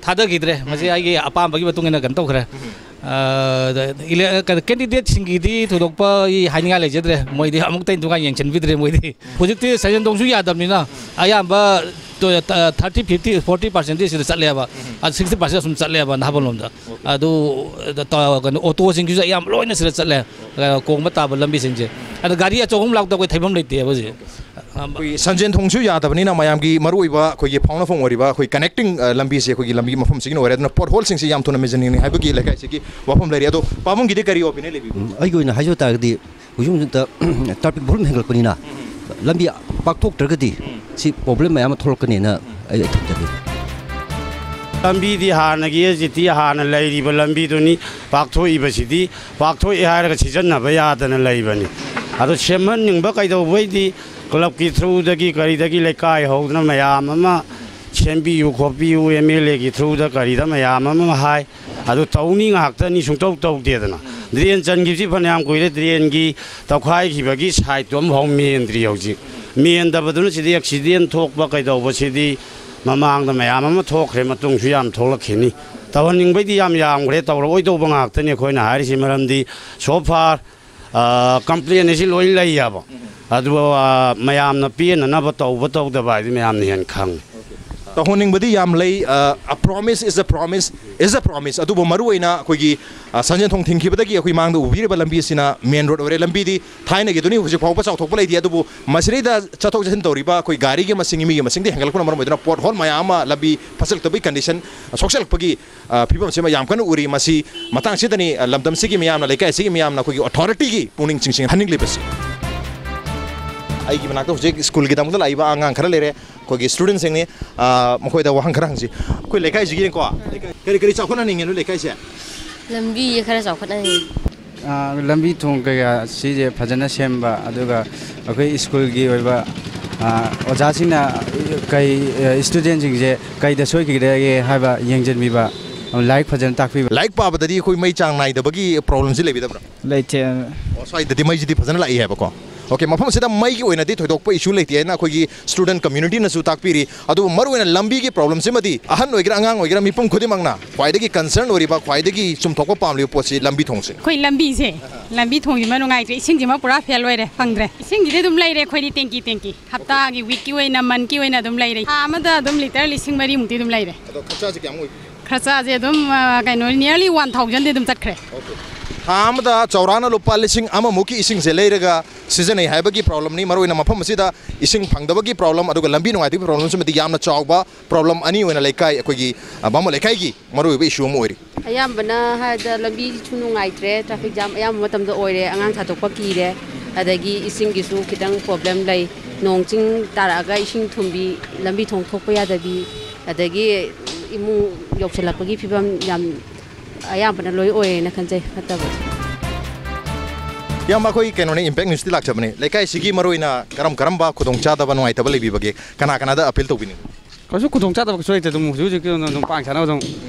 ꯊꯥꯗꯈꯤꯗ꯭ꯔꯦ꯫ ꯃꯁꯤ ꯎꯝ꯫ ꯑꯩꯒꯤ ꯑꯄꯥꯝꯕꯒꯤ ꯃꯇꯨꯡ ꯏꯟꯅ ꯀꯩꯅꯣ ꯇꯧꯈ꯭ꯔꯦ꯫ ꯎꯝ꯫ ꯑ, ꯏꯂꯦ-, ꯀꯩꯅꯣ, ꯀꯦꯟꯗꯤꯗꯦꯠꯁꯤꯡꯒꯤꯗꯤ ꯊꯣꯏꯗꯣꯛꯄ ꯑꯩ ꯍꯥꯏꯅꯤꯡꯉꯥꯏ ꯂꯩꯖꯗ꯭ꯔꯦ꯫ ꯃꯣꯏꯗꯤ ꯑꯃꯨꯛꯇ ꯅꯤꯡꯊꯤꯅ ꯌꯦꯡꯁꯤꯟꯕꯤꯗ꯭ꯔꯦ ꯃꯣꯏꯗꯤ꯫ ꯍꯧꯖꯤꯛꯇꯤ ꯁꯟꯖꯦꯟ ꯊꯣꯡꯁꯨ ꯌꯥꯗꯕꯅꯤꯅ ꯑꯌꯥꯝꯕ ꯇꯣ-, ꯇ-, ꯊꯥꯔꯇꯤ, ꯐꯤꯐꯇꯤ, ꯐꯣꯔꯇꯤ ꯄꯥꯔꯁꯦꯟꯗꯤ ꯁꯤꯗ ꯆꯠꯂꯦꯕ꯫ ꯑꯗꯨ ꯁꯤꯛꯁꯇꯤ ꯄꯥꯔꯁꯦꯟ ꯑꯁꯨꯝ ꯆꯠꯂꯦꯕ ꯅꯍꯥꯕꯝ ꯂꯣꯝꯗ꯫ ꯑꯗꯨ, ꯇ-, ꯀꯩꯅꯣ, ꯑꯣꯇꯣꯁꯤꯡꯁꯤꯁꯨ ꯑꯌꯥꯝꯕ ꯂꯣꯏꯅ ꯁꯤꯗ ꯆꯠꯂꯦ꯫ ꯑ, ꯀꯣꯡꯕ ꯇꯥꯕ ꯂꯝꯕꯤꯁꯤꯡꯁꯦ꯫ ꯑꯗ ꯒꯥꯔꯤ ꯑꯆꯧꯕ ꯑꯃ ꯂꯥꯛꯇ ꯑꯩꯈꯣꯏ ꯊꯩꯐꯝ ꯂꯩꯇꯦꯕ ꯍꯧꯖꯤꯛ꯫ ꯑꯩꯈꯣꯏ ꯁꯟꯖꯦꯟ ꯊꯣꯡꯁꯨ ꯌꯥꯗꯕꯅꯤꯅ ꯃꯌꯥꯝꯒꯤ ꯃꯔꯨꯑꯣꯏꯕ ꯑꯩꯈꯣꯏꯒꯤ ꯐꯥꯎꯅꯐꯝ ꯑꯣꯏꯔꯤꯕ ꯑꯩꯈꯣꯏ ꯀꯅꯦꯛꯇꯤꯡ, ꯑ, ꯂꯝꯕꯤꯁꯦ ꯑꯩꯈꯣꯏꯒꯤ ꯂꯝꯕꯤ ꯃꯐꯝꯁꯤꯒꯤꯅ ꯑꯣꯏꯔꯦ꯫ ꯑꯗꯨꯅ ꯄꯣꯠ ꯍꯣꯜꯁꯤꯡꯁꯦ ꯌꯥꯝ ꯊꯨꯅ ꯃꯦꯟꯁꯤꯟꯅꯤꯡꯉꯤ ꯍꯥꯏꯕꯒꯤ ꯂꯩꯀꯥꯏꯁꯤꯒꯤ ꯋꯥꯐꯝ ꯂꯩꯔꯤ꯫ ꯑꯗꯣ ꯄꯥꯕꯨꯡꯒꯤꯗꯤ ꯀꯔꯤ ꯑꯣꯄꯤꯅꯤꯌꯟ ꯂꯩꯕꯤꯕꯒꯦ? ꯎꯝ, ꯑꯩꯒꯤ ꯑꯣꯏꯅ ꯍꯥꯏꯖꯕ ꯇꯥꯔꯒꯗꯤ ꯍꯧꯖꯤꯛ ꯍꯧꯖꯤꯛꯇ ꯇ꯭ꯔꯥꯐꯤꯛ ꯚꯣꯂꯨꯝ ꯍꯦꯟꯒꯠꯂꯛꯄꯅꯤꯅ ꯂꯝꯕꯤ ꯄꯥꯛꯊꯣꯛꯇ꯭ꯔꯒꯗꯤ ꯁꯤ ꯄ꯭ꯔꯣꯕ꯭ꯂꯦꯝ ꯃꯌꯥꯝ ꯑꯃ ꯊꯣꯛꯂꯛꯀꯅꯤꯅ ꯑꯩ ꯊꯝꯖꯒꯦ꯫ ꯂꯝꯕꯤꯗꯤ ꯍꯥꯟꯅꯒꯤ ꯑꯦꯁ ꯖꯤ ꯇꯤ ꯍꯥꯟꯅ ꯂꯩꯔꯤꯕ ꯂꯝꯕꯤꯗꯨꯅꯤ꯫ ꯄꯥꯛꯊꯣꯛꯏꯕꯁꯤꯗꯤ ꯄꯥꯛꯊꯣꯛꯑꯦ ꯍꯥꯏꯔꯒ ꯁꯤꯖꯤꯟꯅꯕ ꯌꯥꯗꯅ ꯂꯩꯕꯅꯤ꯫ ꯑꯗꯣ ꯁꯦꯝꯍꯟꯅꯤꯡꯕ ꯀꯩꯗꯧꯕꯩꯗꯤ ꯀ꯭ꯂꯕꯀꯤ ꯊ꯭ꯔꯨꯗꯒꯤ ꯀꯔꯤꯗꯒꯤ ꯂꯩꯀꯥꯏ ꯍꯧꯗꯅ ꯃꯌꯥꯝ ꯑꯃ ꯁꯦꯝꯕꯤꯌꯨ ꯈꯣꯠꯄꯤꯌꯨ, ꯑꯦꯝ ꯑꯦꯜ ꯑꯦꯒꯤ ꯊ꯭ꯔꯨꯗ ꯀꯔꯤꯗ ꯃꯌꯥꯝ ꯑꯃ ꯍꯥꯏ꯫ ꯑꯗꯨ ꯇꯧꯅꯤ ꯉꯥꯛꯇꯅꯤ, ꯁꯨꯡꯇꯧ ꯇꯧꯗꯦꯗꯅ꯫ ꯗ꯭ꯔꯦꯟ ꯆꯟꯈꯤꯕꯁꯤ ꯐꯅꯌꯥꯝ ꯀꯨꯏꯔꯦ, ꯗ꯭ꯔꯦꯟꯒꯤ ꯇꯧꯈꯥꯏꯈꯤꯕꯒꯤ ꯁꯥꯏꯠꯇꯨ ꯑꯃꯐꯥꯎ ꯃꯦꯟꯗ꯭ꯔꯤ ꯍꯧꯖꯤꯛ꯫ ꯃꯦꯟꯗꯕꯗꯨꯅ ꯁꯤꯗꯤ ꯑꯦꯛꯁꯤꯗꯦꯟ ꯊꯣꯛꯄ ꯀꯩꯗꯧꯕꯁꯤꯗꯤ ꯃꯃꯥꯡꯗ ꯃꯌꯥꯝ ꯑꯃ ꯊꯣꯛꯈ꯭ꯔꯦ, ꯃꯇꯨꯡꯁꯨ ꯌꯥꯝ ꯊꯣꯛꯂꯛꯈꯤꯅꯤ꯫ ꯇꯧꯍꯟꯅꯤꯡꯕꯩꯗꯤ ꯌꯥꯝ ꯌꯥꯝꯈ꯭ꯔꯦ, ꯇꯧꯔꯛꯑꯣꯏꯗꯧꯕ ꯉꯥꯛꯇꯅꯤ ꯑꯩꯈꯣꯏꯅ ꯍꯥꯏꯔꯤꯁꯤ꯫ ꯃꯔꯝꯗꯤ so far, ꯑ, ꯀꯝꯄ꯭ꯂꯦꯟ ꯑꯁꯤ ꯂꯣꯏ ꯂꯩꯌꯦꯕ꯫ ꯑꯗꯨ, ꯑ, ꯃꯌꯥꯝꯅ ꯄꯦꯟꯅꯅꯕ ꯇꯧꯕ ꯇꯧꯗꯕ ꯍꯥꯏꯗꯤ ꯃꯌꯥꯝꯅ ꯍꯦꯟꯅ ꯈꯪꯉꯤ꯫ ꯇꯧꯍꯟꯅꯤꯡꯕꯗꯤ ꯌꯥꯝ ꯂꯩ꯫ ꯑ, a promise is a promise is a promise꯫ ꯑꯗꯨꯕꯨ ꯃꯔꯨꯑꯣꯏꯅ ꯑꯩꯈꯣꯏꯒꯤ, ꯑ, ꯁꯟꯖꯦꯟꯊꯣꯡ ꯊꯤꯡꯈꯤꯕꯗꯒꯤ ꯑꯩꯈꯣꯏ ꯃꯥꯡꯗ ꯎꯕꯤꯔꯤꯕ ꯂꯝꯕꯤ ꯑꯁꯤꯅ ꯃꯦꯟ ꯔꯣꯗ ꯑꯣꯏꯔꯦ꯫ ꯂꯝꯕꯤꯗꯤ ꯊꯥꯏꯅꯒꯤꯗꯨꯅꯤ, ꯍꯧꯖꯤꯛ ꯐꯥꯎꯕ ꯆꯥꯎꯊꯣꯛꯄ ꯂꯩꯇꯦ꯫ ꯑꯗꯨꯕꯨ ꯃꯁꯤꯗꯩꯗ ꯆꯠꯊꯣꯛ ꯆꯠꯁꯤꯟ ꯇꯧꯔꯤꯕ ꯑꯩꯈꯣꯏ ꯒꯥꯔꯤꯒꯤ ꯃꯁꯤꯡ, ꯃꯤꯒꯤ ꯃꯁꯤꯡꯗꯤ ꯍꯦꯟꯒꯠꯂꯛꯄꯅ ꯃꯔꯝ ꯑꯣꯏꯗꯨꯅ ꯄꯣꯠ ꯍꯣꯜ ꯃꯌꯥꯝ ꯑꯃ ꯂꯝꯕꯤ ꯐꯠꯆꯜꯂꯛꯇꯕꯒꯤ ꯀꯟꯗꯤꯁꯟ, ꯁꯣꯛꯆꯜꯂꯛꯄꯒꯤ, ꯑ, ꯐꯤꯕꯝꯁꯤꯃ ꯌꯥꯝ ꯀꯟꯅ ꯎꯔꯤ꯫ ꯃꯁꯤ ꯃꯇꯥꯡꯁꯤꯗꯅꯤ, ꯑ, ꯂꯝꯗꯝꯁꯤꯒꯤ ꯃꯤꯌꯥꯝꯅ, ꯂꯩꯀꯥꯏꯁꯤꯒꯤ ꯃꯤꯌꯥꯝꯅ ꯑꯩꯈꯣꯏꯒꯤ ꯑꯣꯊꯣꯔꯤꯇꯤꯒꯤ ꯄꯨꯛꯅꯤꯡ ꯆꯤꯡꯁꯤꯟꯍꯟꯅꯤꯡꯂꯤꯕꯁꯤ꯫ ꯑꯩꯒꯤ ꯃꯅꯥꯛꯇ ꯍꯧꯖꯤꯛ ꯁ꯭ꯀꯨꯜꯒꯤꯗꯃꯛꯇ ꯂꯥꯛꯏꯕ ꯑꯉꯥꯡ ꯈꯔ ꯂꯩꯔꯦ, ꯑꯩꯈꯣꯏꯒꯤ ꯁ꯭ꯇꯨꯗꯦꯟꯁꯤꯡꯅꯤ꯫ ꯑ, ꯃꯈꯣꯏꯗ ꯋꯥꯍꯪ ꯈꯔ ꯍꯪꯁꯤ꯫ ꯑꯩꯈꯣꯏ ꯂꯩꯀꯥꯏꯁꯤꯒꯤꯅꯤꯀꯣ, ꯀꯔꯤ ꯀꯔꯤ ꯆꯥꯎꯈꯠꯍꯟꯅꯤꯡꯉꯦ ꯅꯣꯏ ꯂꯩꯀꯥꯏꯁꯦ? ꯂꯝꯕꯤꯁꯦ ꯈꯔ ꯆꯥꯎꯈꯠꯍꯟꯅꯤꯡꯉꯤ꯫ ꯑꯥ, ꯂꯝꯕꯤ ꯊꯣꯡ ꯀꯩꯀꯥ ꯁꯤꯁꯦ ꯐꯖꯅ ꯁꯦꯝꯕ, ꯑꯗꯨꯒ ꯑꯩꯈꯣꯏ ꯁ꯭ꯀꯨꯜꯒꯤ ꯑꯣꯏꯕ, ꯑꯥ, ꯑꯣꯖꯥꯁꯤꯡꯅ ꯀꯩ, ꯑ, ꯁ꯭ꯇꯨꯗꯦꯟꯁꯤꯡꯁꯦ ꯀꯩꯗ ꯁꯣꯏꯈꯤꯒꯗꯒꯦ ꯍꯥꯏꯕ ꯌꯦꯡꯁꯤꯟꯕꯤꯕ, ꯂꯥꯏꯔꯤꯛ ꯐꯖꯅ ꯇꯥꯛꯄꯤꯕ꯫ ꯂꯥꯏꯔꯤꯛ ꯄꯥꯕꯗꯗꯤ ꯑꯩꯈꯣꯏ ꯃꯩ ꯆꯥꯡ ꯅꯥꯏꯗꯕꯒꯤ ꯄ꯭ꯔꯣꯕ꯭ꯂꯦꯝꯁꯤ ꯂꯩꯕꯤꯗꯕ꯭ꯔꯥ? ꯂꯩꯇꯦ꯫ ꯑꯣ, ꯁ꯭ꯋꯥꯏꯗꯗꯤ ꯃꯩꯁꯤꯗꯤ ꯐꯖꯅ ꯂꯥꯛꯏ ꯍꯥꯏꯕꯀꯣ? ꯑꯣꯀꯦ, ꯃꯐꯝ ꯑꯁꯤꯗ ꯃꯩꯒꯤ ꯑꯣꯏꯅꯗꯤ ꯊꯣꯏꯗꯣꯛꯄ ꯏꯁꯨ ꯂꯩꯇꯦ ꯍꯥꯏꯅ ꯑꯩꯈꯣꯏꯒꯤ ꯁ꯭ꯇꯨꯗꯦꯟꯠ ꯀꯝꯃ꯭ꯌꯨꯅꯤꯇꯤꯅꯁꯨ ꯇꯥꯛꯄꯤꯔꯤ꯫ ꯑꯗꯨꯕꯨ ꯃꯔꯨꯑꯣꯏꯅ ꯂꯝꯕꯤꯒꯤ ꯄ꯭ꯔꯣꯕ꯭ꯂꯦꯝꯁꯤꯃꯗꯤ ꯑꯍꯟ ꯑꯣꯏꯒꯦꯔꯥ ꯑꯉꯥꯡ ꯑꯣꯏꯒꯦꯔꯥ ꯃꯤꯄꯨꯝ ꯈꯨꯗꯤꯡꯃꯛꯅ ꯈ꯭ꯋꯥꯏꯗꯒꯤ ꯀꯟꯁꯔꯟ ꯑꯣꯏꯔꯤꯕ, ꯈ꯭ꯋꯥꯏꯗꯒꯤ ꯆꯨꯝꯊꯣꯛꯄ ꯄꯥꯝꯂꯤꯕ ꯄꯣꯠꯁꯤ ꯂꯝꯕꯤ ꯊꯣꯡꯁꯦ꯫ ꯑꯩꯈꯣꯏ ꯂꯝꯕꯤꯁꯦ, ꯂꯝꯕꯤ ꯊꯣꯡꯁꯤꯃ ꯅꯨꯡꯉꯥꯏꯇ꯭ꯔꯦ, ꯏꯁꯤꯡꯁꯤꯃ ꯄꯨꯔꯥ ꯐꯦꯜ ꯑꯣꯏꯔꯦ, ꯐꯪꯗ꯭ꯔꯦ꯫ ꯏꯁꯤꯡꯁꯤꯗꯤ ꯑꯗꯨꯝ ꯂꯩꯔꯦ ꯑꯩꯈꯣꯏꯗꯤ, ꯇꯦꯡꯀꯤ ꯇꯦꯡꯀꯤ, ꯍꯞꯇꯥꯒꯤ, ꯋꯤꯛꯀꯤ ꯑꯣꯏꯅ, ꯃꯟꯀꯤ ꯑꯣꯏꯅ ꯑꯗꯨꯝ ꯂꯩꯔꯦ꯫ ꯊꯥ ꯑꯃꯗ ꯑꯗꯨꯝ ꯂꯤꯇꯔ ꯂꯤꯁꯤꯡ ꯃꯔꯤꯃꯨꯛꯇꯤ ꯑꯗꯨꯝ ꯂꯩꯔꯦ꯫ ꯑꯗꯣ ꯈꯔꯆꯥꯁꯦ ꯀꯌꯥꯃꯨꯛ ꯑꯣꯏꯒꯦ? ꯈꯔꯆꯥꯁꯦ ꯑꯗꯨꯝ, ꯑ, ꯀꯩꯅꯣ, nearly one thousandꯗꯤ ꯑꯗꯨꯝ ꯆꯠꯈ꯭ꯔꯦ꯫ ꯑꯣꯀꯦ꯫ ꯊꯥ ꯑꯃꯗ ꯆꯥꯎꯔꯥꯛꯅ ꯂꯨꯄꯥ ꯂꯤꯁꯤꯡ ꯑꯃꯃꯨꯛꯀꯤ ꯏꯁꯤꯡꯁꯦ ꯂꯩꯔꯒ ꯁꯤꯖꯤꯟꯅꯩ ꯍꯥꯏꯕꯒꯤ ꯄ꯭ꯔꯣꯕ꯭ꯂꯦꯝꯅꯤ꯫ ꯃꯔꯨꯑꯣꯏꯅ ꯃꯐꯝ ꯑꯁꯤꯗ ꯏꯁꯤꯡ ꯐꯪꯗꯕꯒꯤ ꯄ꯭ꯔꯣꯕ꯭ꯂꯦꯝ ꯑꯗꯨꯒ ꯂꯝꯕꯤ ꯅꯨꯡꯉꯥꯏꯇꯕꯒꯤ ꯄ꯭ꯔꯣꯕ꯭ꯂꯦꯝꯁꯤꯃꯗꯤ ꯌꯥꯝꯅ ꯆꯥꯎꯕ ꯄ꯭ꯔꯣꯕ꯭ꯂꯦꯝ ꯑꯅꯤ ꯑꯣꯏꯅ ꯂꯩꯀꯥꯏ, ꯑꯩꯈꯣꯏꯒꯤ, ꯑ, ꯕꯥꯃꯣꯟ ꯂꯩꯀꯥꯏꯒꯤ ꯃꯔꯨꯑꯣꯏꯕ ꯏꯁꯨ ꯑꯃ ꯑꯣꯏꯔꯤ꯫ ꯑꯌꯥꯝꯕꯅ ꯍꯥꯏꯔꯕꯗ ꯂꯝꯕꯤꯁꯨ ꯅꯨꯡꯉꯥꯏꯇ꯭ꯔꯦ, ꯇ꯭ꯔꯥꯐꯤꯛ ꯖꯥꯝ ꯑꯌꯥꯝꯕ ꯃꯇꯝꯗ ꯑꯣꯏꯔꯦ, ꯑꯉꯥꯡ ꯊꯥꯗꯣꯛꯄ ꯀꯤꯔꯦ, ꯑꯗꯒꯤ ꯏꯁꯤꯡꯒꯤꯁꯨ ꯈꯤꯇꯪ ꯄ꯭ꯔꯣꯕ꯭ꯂꯦꯝ ꯂꯩ꯫ ꯅꯣꯡ ꯆꯤꯡ ꯇꯥꯔꯛꯑꯒ ꯏꯁꯤꯡ ꯊꯨꯝꯕꯤ, ꯂꯝꯕꯤ ꯊꯣꯡ ꯊꯣꯛꯄ ꯌꯥꯗꯕꯤ, ꯑꯗꯒꯤ ꯏꯃꯨꯡ ꯌꯧꯁꯤꯜꯂꯛꯄꯒꯤ ꯐꯤꯕꯝ ꯌꯥꯝ ꯑꯌꯥꯝꯕꯅ ꯂꯣꯏ ꯑꯣꯏꯌꯦꯅ ꯈꯟꯖꯩ, ꯐꯠꯇꯕ꯫ ꯏꯌꯥꯝꯕ, ꯑꯩꯈꯣꯏ ꯀꯩꯅꯣꯅꯦ, ꯏꯝꯄꯦꯛ ꯅ꯭ꯌꯨꯁꯇꯤ ꯂꯥꯛꯆꯕꯅꯦ꯫ ꯂꯩꯀꯥꯏꯁꯤꯒꯤ ꯃꯔꯨꯑꯣꯏꯅ ꯀꯔꯝ ꯀꯔꯝꯕ ꯈꯨꯗꯣꯡꯆꯥꯗꯕ, ꯅꯨꯡꯉꯥꯏꯇꯕ ꯂꯩꯕꯤꯕꯒꯦ? ꯀꯅꯥ ꯀꯅꯥꯗ ꯑꯄꯤꯜ ꯇꯧꯕꯤꯅꯤꯡꯕ? ꯀꯩꯁꯨ ꯈꯨꯗꯣꯡꯆꯥꯗꯕ ꯀꯩꯁꯨ ꯂꯩꯇꯦ꯫ ꯑꯗꯨꯝ ꯍꯧꯖꯤꯛ ꯍꯧꯖꯤꯛꯀꯤ ꯑꯣꯏꯅ ꯑꯗꯨꯝ ꯄꯥꯡ ꯁꯥꯟꯅꯕ ꯑꯗꯨꯝ,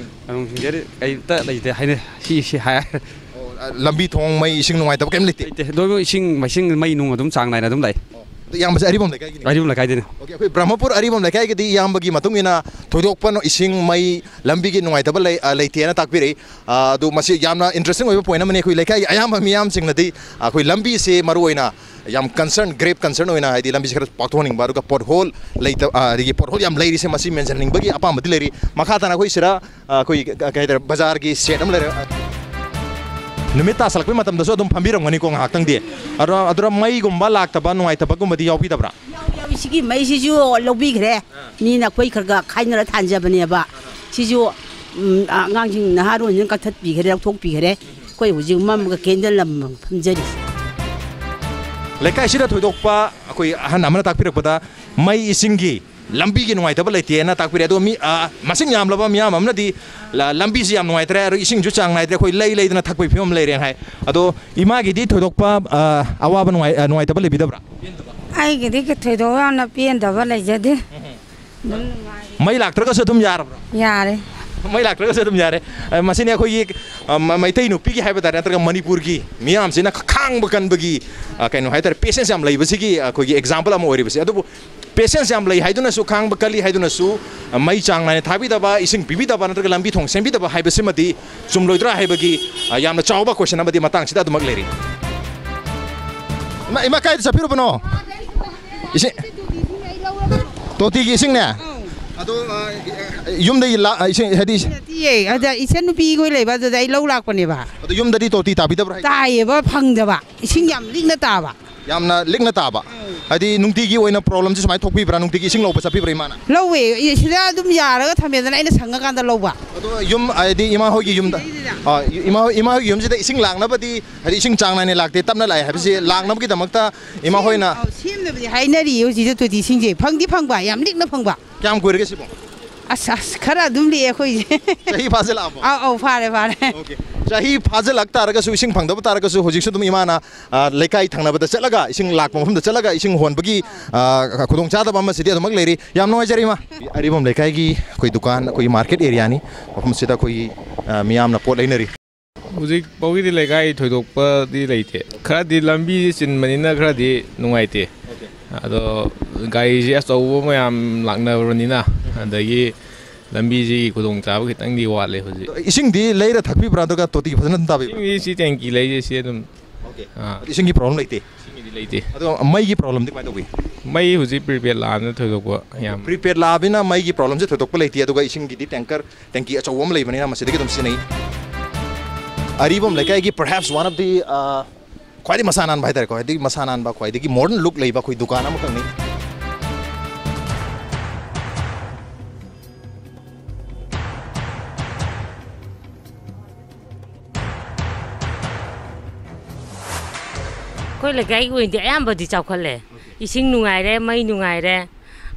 ꯑꯗꯨꯝ ꯍꯤꯡꯖꯔꯤ꯫ ꯀꯩꯝꯇ ꯂꯩꯇꯦ ꯍꯥꯏꯅ ꯁꯤ, ꯁꯤ ꯍꯥꯏ꯫ ꯑꯣ, ꯑ, ꯂꯝꯕꯤ ꯊꯣꯡ, ꯃꯩ, ꯏꯁꯤꯡ ꯅꯨꯡꯉꯥꯏꯇꯕ ꯀꯩꯝ ꯂꯩꯇꯦ? ꯂꯩꯇꯦ꯫ ꯑꯗꯨ ꯏꯁꯤꯡ ꯃꯥꯏꯁꯤꯡ, ꯃꯩ ꯅꯨꯡ ꯑꯗꯨꯝ ꯆꯥꯡ ꯅꯥꯏꯅ ꯑꯗꯨꯝ ꯂꯥꯛꯏ꯫ ꯑꯣ, ꯑꯗꯣ ꯏꯌꯥꯝꯕꯁꯦ ꯑꯔꯤꯕꯝ ꯂꯩꯀꯥꯏꯒꯤꯅꯤ? ꯑꯔꯤꯕꯝ ꯂꯩꯀꯥꯏꯗꯩꯅꯦ꯫ ꯑꯣꯀꯦ, ꯑꯩꯈꯣꯏ ꯕ꯭ꯔꯍ꯭ꯃꯄꯨꯔ ꯑꯔꯤꯕꯝ ꯂꯩꯀꯥꯏꯒꯤꯗꯤ ꯏꯌꯥꯝꯕꯒꯤ ꯃꯇꯨꯡ ꯏꯟꯅ ꯊꯣꯏꯗꯣꯛꯄ ꯅ-, ꯏꯁꯤꯡ, ꯃꯩ, ꯂꯝꯕꯤꯒꯤ ꯅꯨꯡꯉꯥꯏꯇꯕ ꯂꯩ, ꯑ, ꯂꯩꯇꯦꯅ ꯇꯥꯛꯄꯤꯔꯛꯏ꯫ ꯑ, ꯑꯗꯨ ꯃꯁꯤ ꯌꯥꯝꯅ ꯏꯟꯇꯔꯦꯁꯇꯤꯡ ꯑꯣꯏꯕ ꯄꯣꯏꯟꯠ ꯑꯃꯅꯤ꯫ ꯑꯩꯈꯣꯏ ꯂꯩꯀꯥꯏꯒꯤ ꯑꯌꯥꯝꯕ ꯃꯤꯌꯥꯝꯁꯤꯡꯅꯗꯤ ꯑꯩꯈꯣꯏ ꯂꯝꯕꯤꯁꯦ ꯃꯔꯨꯑꯣꯏꯅ ꯌꯥꯝ ꯀꯟꯁꯔꯟ, ꯒ꯭ꯔꯦꯞ ꯀꯟꯁꯔꯟ ꯑꯣꯏꯅ, ꯍꯥꯏꯗꯤ ꯂꯝꯕꯤꯁꯦ ꯈꯔ ꯄꯥꯛꯊꯣꯛꯍꯟꯅꯤꯡꯕ, ꯑꯗꯨꯒ ꯄꯣꯠꯍꯣꯜ ꯂꯩꯇꯕ, ꯑ, ꯑꯗꯒꯤ ꯄꯣꯠꯍꯣꯜ ꯌꯥꯝ ꯂꯩꯔꯤꯁꯦ ꯃꯁꯤ ꯃꯦꯟꯁꯤꯟꯅꯤꯡꯕꯒꯤ ꯑꯄꯥꯝꯕꯗꯤ ꯂꯩꯔꯤ꯫ ꯃꯈꯥ ꯇꯥꯅ ꯑꯩꯈꯣꯏ ꯁꯤꯗ, ꯑ, ꯑꯩꯈꯣꯏ ꯀ-, ꯀꯩ ꯍꯥꯏꯇꯥꯔꯦ, ꯕꯖꯥꯔꯒꯤ ꯁꯦꯠ ꯑꯃ ꯂꯩꯔꯦ꯫ ꯅꯨꯃꯤꯠ ꯇꯥꯁꯜꯂꯛꯄꯩ ꯃꯇꯝꯗꯁꯨ ꯑꯗꯨꯝ ꯐꯝꯕꯤꯔꯝꯒꯅꯤꯀꯣ ꯉꯥꯏꯍꯥꯛꯇꯪꯗꯤ꯫ ꯑꯗꯣ, ꯑꯗꯨꯗ ꯃꯩꯒꯨꯝꯕ ꯂꯥꯛꯇꯕ, ꯅꯨꯡꯉꯥꯏꯇꯕꯒꯨꯝꯕꯗꯤ ꯌꯥꯎꯕꯤꯗꯕ꯭ꯔꯥ? ꯌꯥꯎ-, ꯌꯥꯎꯏ꯫ ꯁꯤꯒꯤ ꯃꯩꯁꯤꯁꯨ ꯂꯧꯕꯤꯈ꯭ꯔꯦ꯫ ꯃꯤꯅ ꯑꯩꯈꯣꯏ ꯈꯔ ꯈꯔ ꯈꯥꯏꯅꯔ ꯊꯥꯟꯖꯕꯅꯦꯕ꯫ ꯁꯤꯁꯨ, ꯎꯝ, ꯑꯉꯥꯡꯁꯤꯡ ꯅꯍꯥꯔꯣꯟꯁꯤꯡ ꯀꯛꯊꯠꯄꯤꯈ꯭ꯔꯦ, ꯂꯧꯊꯣꯛꯄꯤꯈ꯭ꯔꯦ꯫ ꯑꯩꯈꯣꯏ ꯍꯧꯖꯤꯛ ꯃꯝꯃꯒ ꯀꯦꯟꯗꯜ ꯑꯃꯃꯝ ꯐꯝꯖꯔꯤ꯫ ꯂꯩꯀꯥꯏꯁꯤꯗ ꯊꯣꯏꯗꯣꯛꯄ, ꯑꯩꯈꯣꯏ ꯑꯍꯟ ꯑꯃꯅ ꯇꯥꯛꯄꯤꯔꯛꯄꯗ, ꯃꯩ ꯏꯁꯤꯡꯒꯤ, ꯂꯝꯕꯤꯒꯤ ꯅꯨꯡꯉꯥꯏꯇꯕ ꯂꯩꯇꯦꯅ ꯇꯥꯛꯄꯤꯔꯦ꯫ ꯑꯗꯣ ꯃꯤ, ꯑ, ꯃꯁꯤꯡ ꯌꯥꯝꯂꯕ ꯃꯤꯌꯥꯝ ꯑꯃꯅꯗꯤ ꯂ-, ꯂꯝꯕꯤꯁꯤ ꯌꯥꯝ ꯅꯨꯡꯉꯥꯏꯇ꯭ꯔꯦ, ꯑꯗꯣ ꯏꯁꯤꯡꯁꯨ ꯆꯥꯡ ꯅꯥꯏꯗ꯭ꯔꯦ, ꯑꯩꯈꯣꯏ ꯂꯩ ꯂꯩꯗꯅ ꯊꯛꯄꯒꯤ ꯐꯤꯕꯝ ꯂꯩꯔꯦ ꯍꯥꯏ꯫ ꯑꯗꯣ ꯏꯃꯥꯒꯤꯗꯤ ꯊꯣꯏꯗꯣꯛꯄ, ꯑ, ꯑꯋꯥꯕ ꯅꯨꯡꯉꯥꯏ-, ꯑ, ꯅꯨꯡꯉꯥꯏꯇꯕ ꯂꯩꯕꯤꯗꯕ꯭ꯔꯥ? ꯑꯩꯒꯤꯗꯤ ꯊꯣꯏꯗꯣꯛ ꯌꯥꯝꯅ ꯄꯦꯟꯗꯕ ꯂꯩꯖꯗꯦ꯫ ꯑꯗꯨꯝ ꯅꯨꯡꯉꯥꯏ꯫ ꯃꯩ ꯂꯥꯛꯇ꯭ꯔꯒꯁꯨ ꯑꯗꯨꯝ ꯌꯥꯔꯕ꯭ꯔꯥ? ꯌꯥꯔꯦ꯫ ꯃꯩ ꯂꯥꯛꯇ꯭ꯔꯒꯁꯨ ꯑꯗꯨꯝ ꯌꯥꯔꯦ꯫ ꯑ, ꯃꯁꯤꯅꯤ ꯑꯩꯈꯣꯏꯒꯤ, ꯑ, ꯃ-, ꯃꯩꯇꯩ ꯅꯨꯄꯤꯒꯤ ꯍꯥꯏꯕ ꯇꯥꯔꯦ, ꯅꯠꯇ꯭ꯔꯒ ꯃꯅꯤꯄꯨꯔꯒꯤ ꯃꯤꯌꯥꯝꯁꯤꯅ ꯈꯥꯡꯕ ꯀꯟꯕꯒꯤ, ꯑ, ꯀꯩꯅꯣ ꯍꯥꯏ ꯇꯥꯔꯦ, ꯄꯦꯁꯦꯟꯁ ꯌꯥꯝ ꯂꯩꯕꯁꯤꯒꯤ ꯑꯩꯈꯣꯏꯒꯤ ꯑꯦꯛꯖꯥꯝꯄꯜ ꯑꯃ ꯑꯣꯏꯔꯤꯕꯁꯦ꯫ ꯑꯗꯨꯕꯨ ꯄꯦꯁꯦꯟꯁ ꯌꯥꯝ ꯂꯩ ꯍꯥꯏꯗꯨꯅꯁꯨ, ꯈꯥꯡꯕ ꯀꯜꯂꯤ ꯍꯥꯏꯗꯨꯅꯁꯨ, ꯑ, ꯃꯩ ꯆꯥꯡ ꯅꯥꯏꯅ ꯊꯥꯕꯤꯗꯕ, ꯏꯁꯤꯡ ꯄꯤꯕꯤꯗꯕ ꯅꯠꯇ꯭ꯔꯒ ꯂꯝꯕꯤ ꯊꯣꯡ ꯁꯦꯝꯕꯤꯗꯕ ꯍꯥꯏꯕꯁꯤꯃꯗꯤ ꯆꯨꯝꯂꯣꯏꯗ꯭ꯔꯥ ꯍꯥꯏꯕꯒꯤ, ꯑ, ꯌꯥꯝꯅ ꯆꯥꯎꯕ ꯀꯣꯏꯁꯟ ꯑꯃꯗꯤ ꯃꯇꯥꯡꯁꯤꯗ ꯑꯗꯨꯃꯛ ꯂꯩꯔꯤ꯫ ꯏꯃꯥ, ꯏꯃꯥ, ꯀꯥꯏꯗ ꯆꯠꯄꯤꯔꯨꯕꯅꯣ? ꯏꯁꯤꯡ, ꯇꯣꯇꯤꯒꯤ ꯏꯁꯤꯡꯅꯦ? ꯑꯗꯣ, ꯑ, ꯌꯨꯝꯗꯒꯤ ꯂꯥ-, ꯏꯁꯤꯡ ꯍꯥꯏꯗꯤ ꯏꯁꯤꯡ ꯅꯠꯇꯤꯌꯦ, ꯑꯗ ꯏꯆꯟꯅꯨꯄꯤ ꯈꯣꯏ ꯂꯩꯕ ꯑꯗꯨꯗ ꯑꯩ ꯂꯧ ꯂꯥꯛꯄꯅꯦꯕ꯫ ꯑꯗꯣ ꯌꯨꯝꯗꯗꯤ ꯇꯣꯇꯤ ꯇꯥꯕꯤꯗꯕ꯭ꯔꯥ ꯍꯥꯏꯁꯦ? ꯇꯥꯏꯌꯦꯕ, ꯐꯪꯗꯕ꯫ ꯏꯁꯤꯡ ꯌꯥꯝ ꯂꯤꯛꯅ ꯇꯥꯕ꯫ ꯌꯥꯝꯅ ꯂꯤꯛꯅ ꯇꯥꯕ꯫ ꯍꯥꯏꯗꯤ ꯅꯨꯡꯇꯤꯒꯤ ꯑꯣꯏꯅ ꯄ꯭ꯔꯣꯕ꯭ꯂꯦꯝꯁꯦ ꯁꯨꯃꯥꯏꯅ ꯊꯣꯛꯄꯤꯕ꯭ꯔꯥ? ꯅꯨꯡꯇꯤꯒꯤ ꯏꯁꯤꯡ ꯂꯧꯕ ꯆꯠꯄꯤꯕ꯭ꯔꯥ ꯏꯃꯥꯅ? ꯂꯧꯋꯦ, ꯁꯤꯗ ꯑꯗꯨꯝ ꯌꯥꯔꯒ ꯊꯝꯃꯦꯗꯅ ꯑꯩꯅ ꯁꯪꯉꯀꯥꯟꯗ ꯂꯧꯕ꯫ ꯑꯗꯣ ꯌꯨꯝ, ꯍꯥꯏꯗꯤ ꯏꯃꯥ ꯍꯣꯏꯒꯤ ꯌꯨꯝꯗ, ꯁꯤꯗꯩꯁꯤꯗ꯫ ꯑ, ꯏꯃꯥ ꯍꯣꯏ, ꯏꯃꯥ ꯍꯣꯏꯒꯤ ꯌꯨꯝꯁꯤꯗ ꯏꯁꯤꯡ ꯂꯥꯛꯅꯕꯗꯤ, ꯍꯥꯏꯗꯤ ꯏꯁꯤꯡ ꯆꯥꯡ ꯅꯥꯏꯅ ꯂꯥꯛꯇꯦ, ꯇꯞꯅ ꯂꯥꯛꯑꯦ ꯍꯥꯏꯕꯁꯤ ꯂꯥꯛꯅꯕꯒꯤꯗꯃꯛꯇ ꯏꯃꯥ ꯍꯣꯏꯅ ꯑꯧ, ꯁꯦꯝꯅꯕꯗꯤ ꯍꯥꯏꯅꯔꯤꯌꯦ ꯍꯧꯖꯤꯛꯁꯦ ꯇꯣꯇꯤ ꯏꯁꯤꯡꯁꯦ꯫ ꯐꯪꯗꯤ ꯐꯪꯕ, ꯌꯥꯝ ꯂꯤꯛꯅ ꯐꯪꯕ꯫ ꯀꯌꯥꯝ ꯀꯨꯏꯔꯒꯦ ꯁꯤꯕꯣ? ꯑꯁ, ꯑꯁ, ꯈꯔ ꯑꯗꯨꯝ ꯂꯤꯛꯑꯦ ꯑꯩꯈꯣꯏꯁꯦ꯫ ꯆꯍꯤ ꯐꯥꯖꯤꯜꯂꯛꯑꯕꯣ? ꯑꯧ, ꯑꯧ, ꯐꯥꯔꯦ, ꯐꯥꯔꯦ꯫ ꯑꯣꯀꯦ꯫ ꯆꯍꯤ ꯐꯥꯖꯤꯜꯂꯛ ꯇꯥꯔꯒꯁꯨ, ꯏꯁꯤꯡ ꯐꯪꯗꯕ ꯇꯥꯔꯒꯁꯨ, ꯍꯧꯖꯤꯛꯁꯨ ꯑꯗꯨꯝ ꯏꯃꯥꯅ, ꯑ, ꯂꯩꯀꯥꯏ ꯊꯪꯅꯕꯗ ꯆꯠꯂꯒ, ꯏꯁꯤꯡ ꯂꯥꯛꯄ ꯃꯐꯝꯗ ꯆꯠꯂꯒ ꯏꯁꯤꯡ ꯍꯣꯟꯕꯒꯤ, ꯑ, ꯈꯨꯗꯣꯡꯆꯥꯗꯕ ꯑꯃꯁꯤꯗꯤ ꯑꯗꯨꯃꯛ ꯂꯩꯔꯤ꯫ ꯌꯥꯝ ꯅꯨꯡꯉꯥꯏꯖꯔꯦ, ꯏꯃꯥ꯫ ꯑꯔꯤꯕꯝ ꯂꯩꯀꯥꯏꯒꯤ ꯑꯩꯈꯣꯏ ꯗꯨꯀꯥꯟ, ꯑꯩꯈꯣꯏꯒꯤ ꯃꯥꯔꯀꯦꯠ ꯑꯦꯔꯤꯌꯥꯅꯤ꯫ ꯃꯐꯝꯁꯤꯗ ꯑꯩꯈꯣꯏꯒꯤ, ꯑ, ꯃꯤꯌꯥꯝꯅ ꯄꯣꯠ ꯂꯩꯅꯔꯤ꯫ ꯍꯧꯖꯤꯛ ꯐꯥꯎꯒꯤꯗꯤ ꯂꯩꯀꯥꯏ ꯊꯣꯏꯗꯣꯛꯄꯗꯤ ꯂꯩꯇꯦ꯫ ꯈꯔꯗꯤ ꯂꯝꯕꯤꯁꯤ ꯆꯤꯟꯕꯅꯤꯅ ꯈꯔꯗꯤ ꯅꯨꯡꯉꯥꯏꯇꯦ꯫ ꯑꯗꯣ ꯒꯥꯔꯤꯁꯤ ꯑꯆꯧꯕ ꯃꯌꯥꯝ ꯂꯥꯛꯅꯕꯅꯤꯅ, ꯑꯗꯒꯤ ꯂꯝꯕꯤꯁꯤꯒꯤ ꯈꯨꯗꯣꯡꯆꯥꯕ ꯈꯤꯇꯪꯗꯤ ꯋꯥꯠꯂꯦ ꯍꯧꯖꯤꯛ꯫ ꯏꯁꯤꯡꯗꯤ ꯂꯩꯔ ꯊꯛꯄꯤꯕ꯭ꯔꯥ, ꯑꯗꯨꯒ ꯇꯣꯇꯤ ꯐꯖꯅ ꯑꯗꯨꯝ ꯇꯥꯕꯤꯕ꯭ꯔꯥ? ꯏꯁꯤꯡꯗꯤ ꯁꯤ ꯇꯦꯡꯀꯤ ꯂꯩꯁꯦ ꯁꯤ ꯑꯗꯨꯝ꯫ ꯑꯣꯀꯦ꯫ ꯑꯥ꯫ ꯏꯁꯤꯡꯒꯤ ꯄ꯭ꯔꯣꯕ꯭ꯂꯦꯝ ꯂꯩꯇꯦ? ꯏꯁꯤꯡꯒꯤꯗꯤ ꯂꯩꯇꯦ꯫ ꯑꯗꯣ ꯃꯩꯒꯤ ꯄ꯭ꯔꯣꯕ꯭ꯂꯦꯝꯗꯤ ꯀꯃꯥꯏꯅ ꯇꯧꯕꯤ? ꯃꯩ ꯍꯧꯖꯤꯛ ꯄ꯭ꯔꯤꯄꯦꯗ ꯂꯥꯛꯑꯕꯅꯤꯅ ꯊꯣꯏꯗꯣꯛꯄ ꯌꯥꯝ ꯄ꯭ꯔꯤꯄꯦꯗ ꯂꯥꯛꯑꯕꯅꯤꯅ ꯃꯩꯒꯤ ꯄ꯭ꯔꯣꯕ꯭ꯂꯦꯝꯁꯦ ꯊꯣꯏꯗꯣꯛꯄ ꯂꯩꯇꯦ, ꯑꯗꯨꯒ ꯏꯁꯤꯡꯒꯤꯗꯤ ꯇꯦꯡꯀꯔ, ꯇꯦꯡꯀꯤ ꯑꯆꯧꯕ ꯑꯃ ꯂꯩꯕꯅꯤꯅ ꯃꯁꯤꯗꯒꯤ ꯑꯗꯨꯝ ꯁꯤꯖꯤꯟꯅꯩ꯫ ꯑꯔꯤꯕꯝ ꯂꯩꯀꯥꯏꯒꯤ perhaps one of the, ꯑ, ꯈ꯭ꯋꯥꯏꯗꯒꯤ ꯃꯁꯥ ꯅꯥꯟꯕ ꯍꯥꯏꯇꯥꯔꯦꯀꯣ, ꯈ꯭ꯋꯥꯏꯗꯒꯤ ꯃꯁꯥ ꯅꯥꯟꯕ, ꯈ꯭ꯋꯥꯏꯗꯒꯤ modern look ꯂꯩꯕ ꯑꯩꯈꯣꯏ ꯗꯨꯀꯥꯟ ꯑꯃꯈꯛꯅꯤ꯫ ꯑꯩꯈꯣꯏ ꯂꯩꯀꯥꯏꯒꯤ ꯑꯣꯏꯅꯗꯤ ꯑꯌꯥꯝꯕꯗꯤ ꯆꯥꯎꯈꯠꯂꯦ꯫ ꯏꯁꯤꯡ ꯅꯨꯡꯉꯥꯏꯔꯦ, ꯃꯩ ꯅꯨꯡꯉꯥꯏꯔꯦ,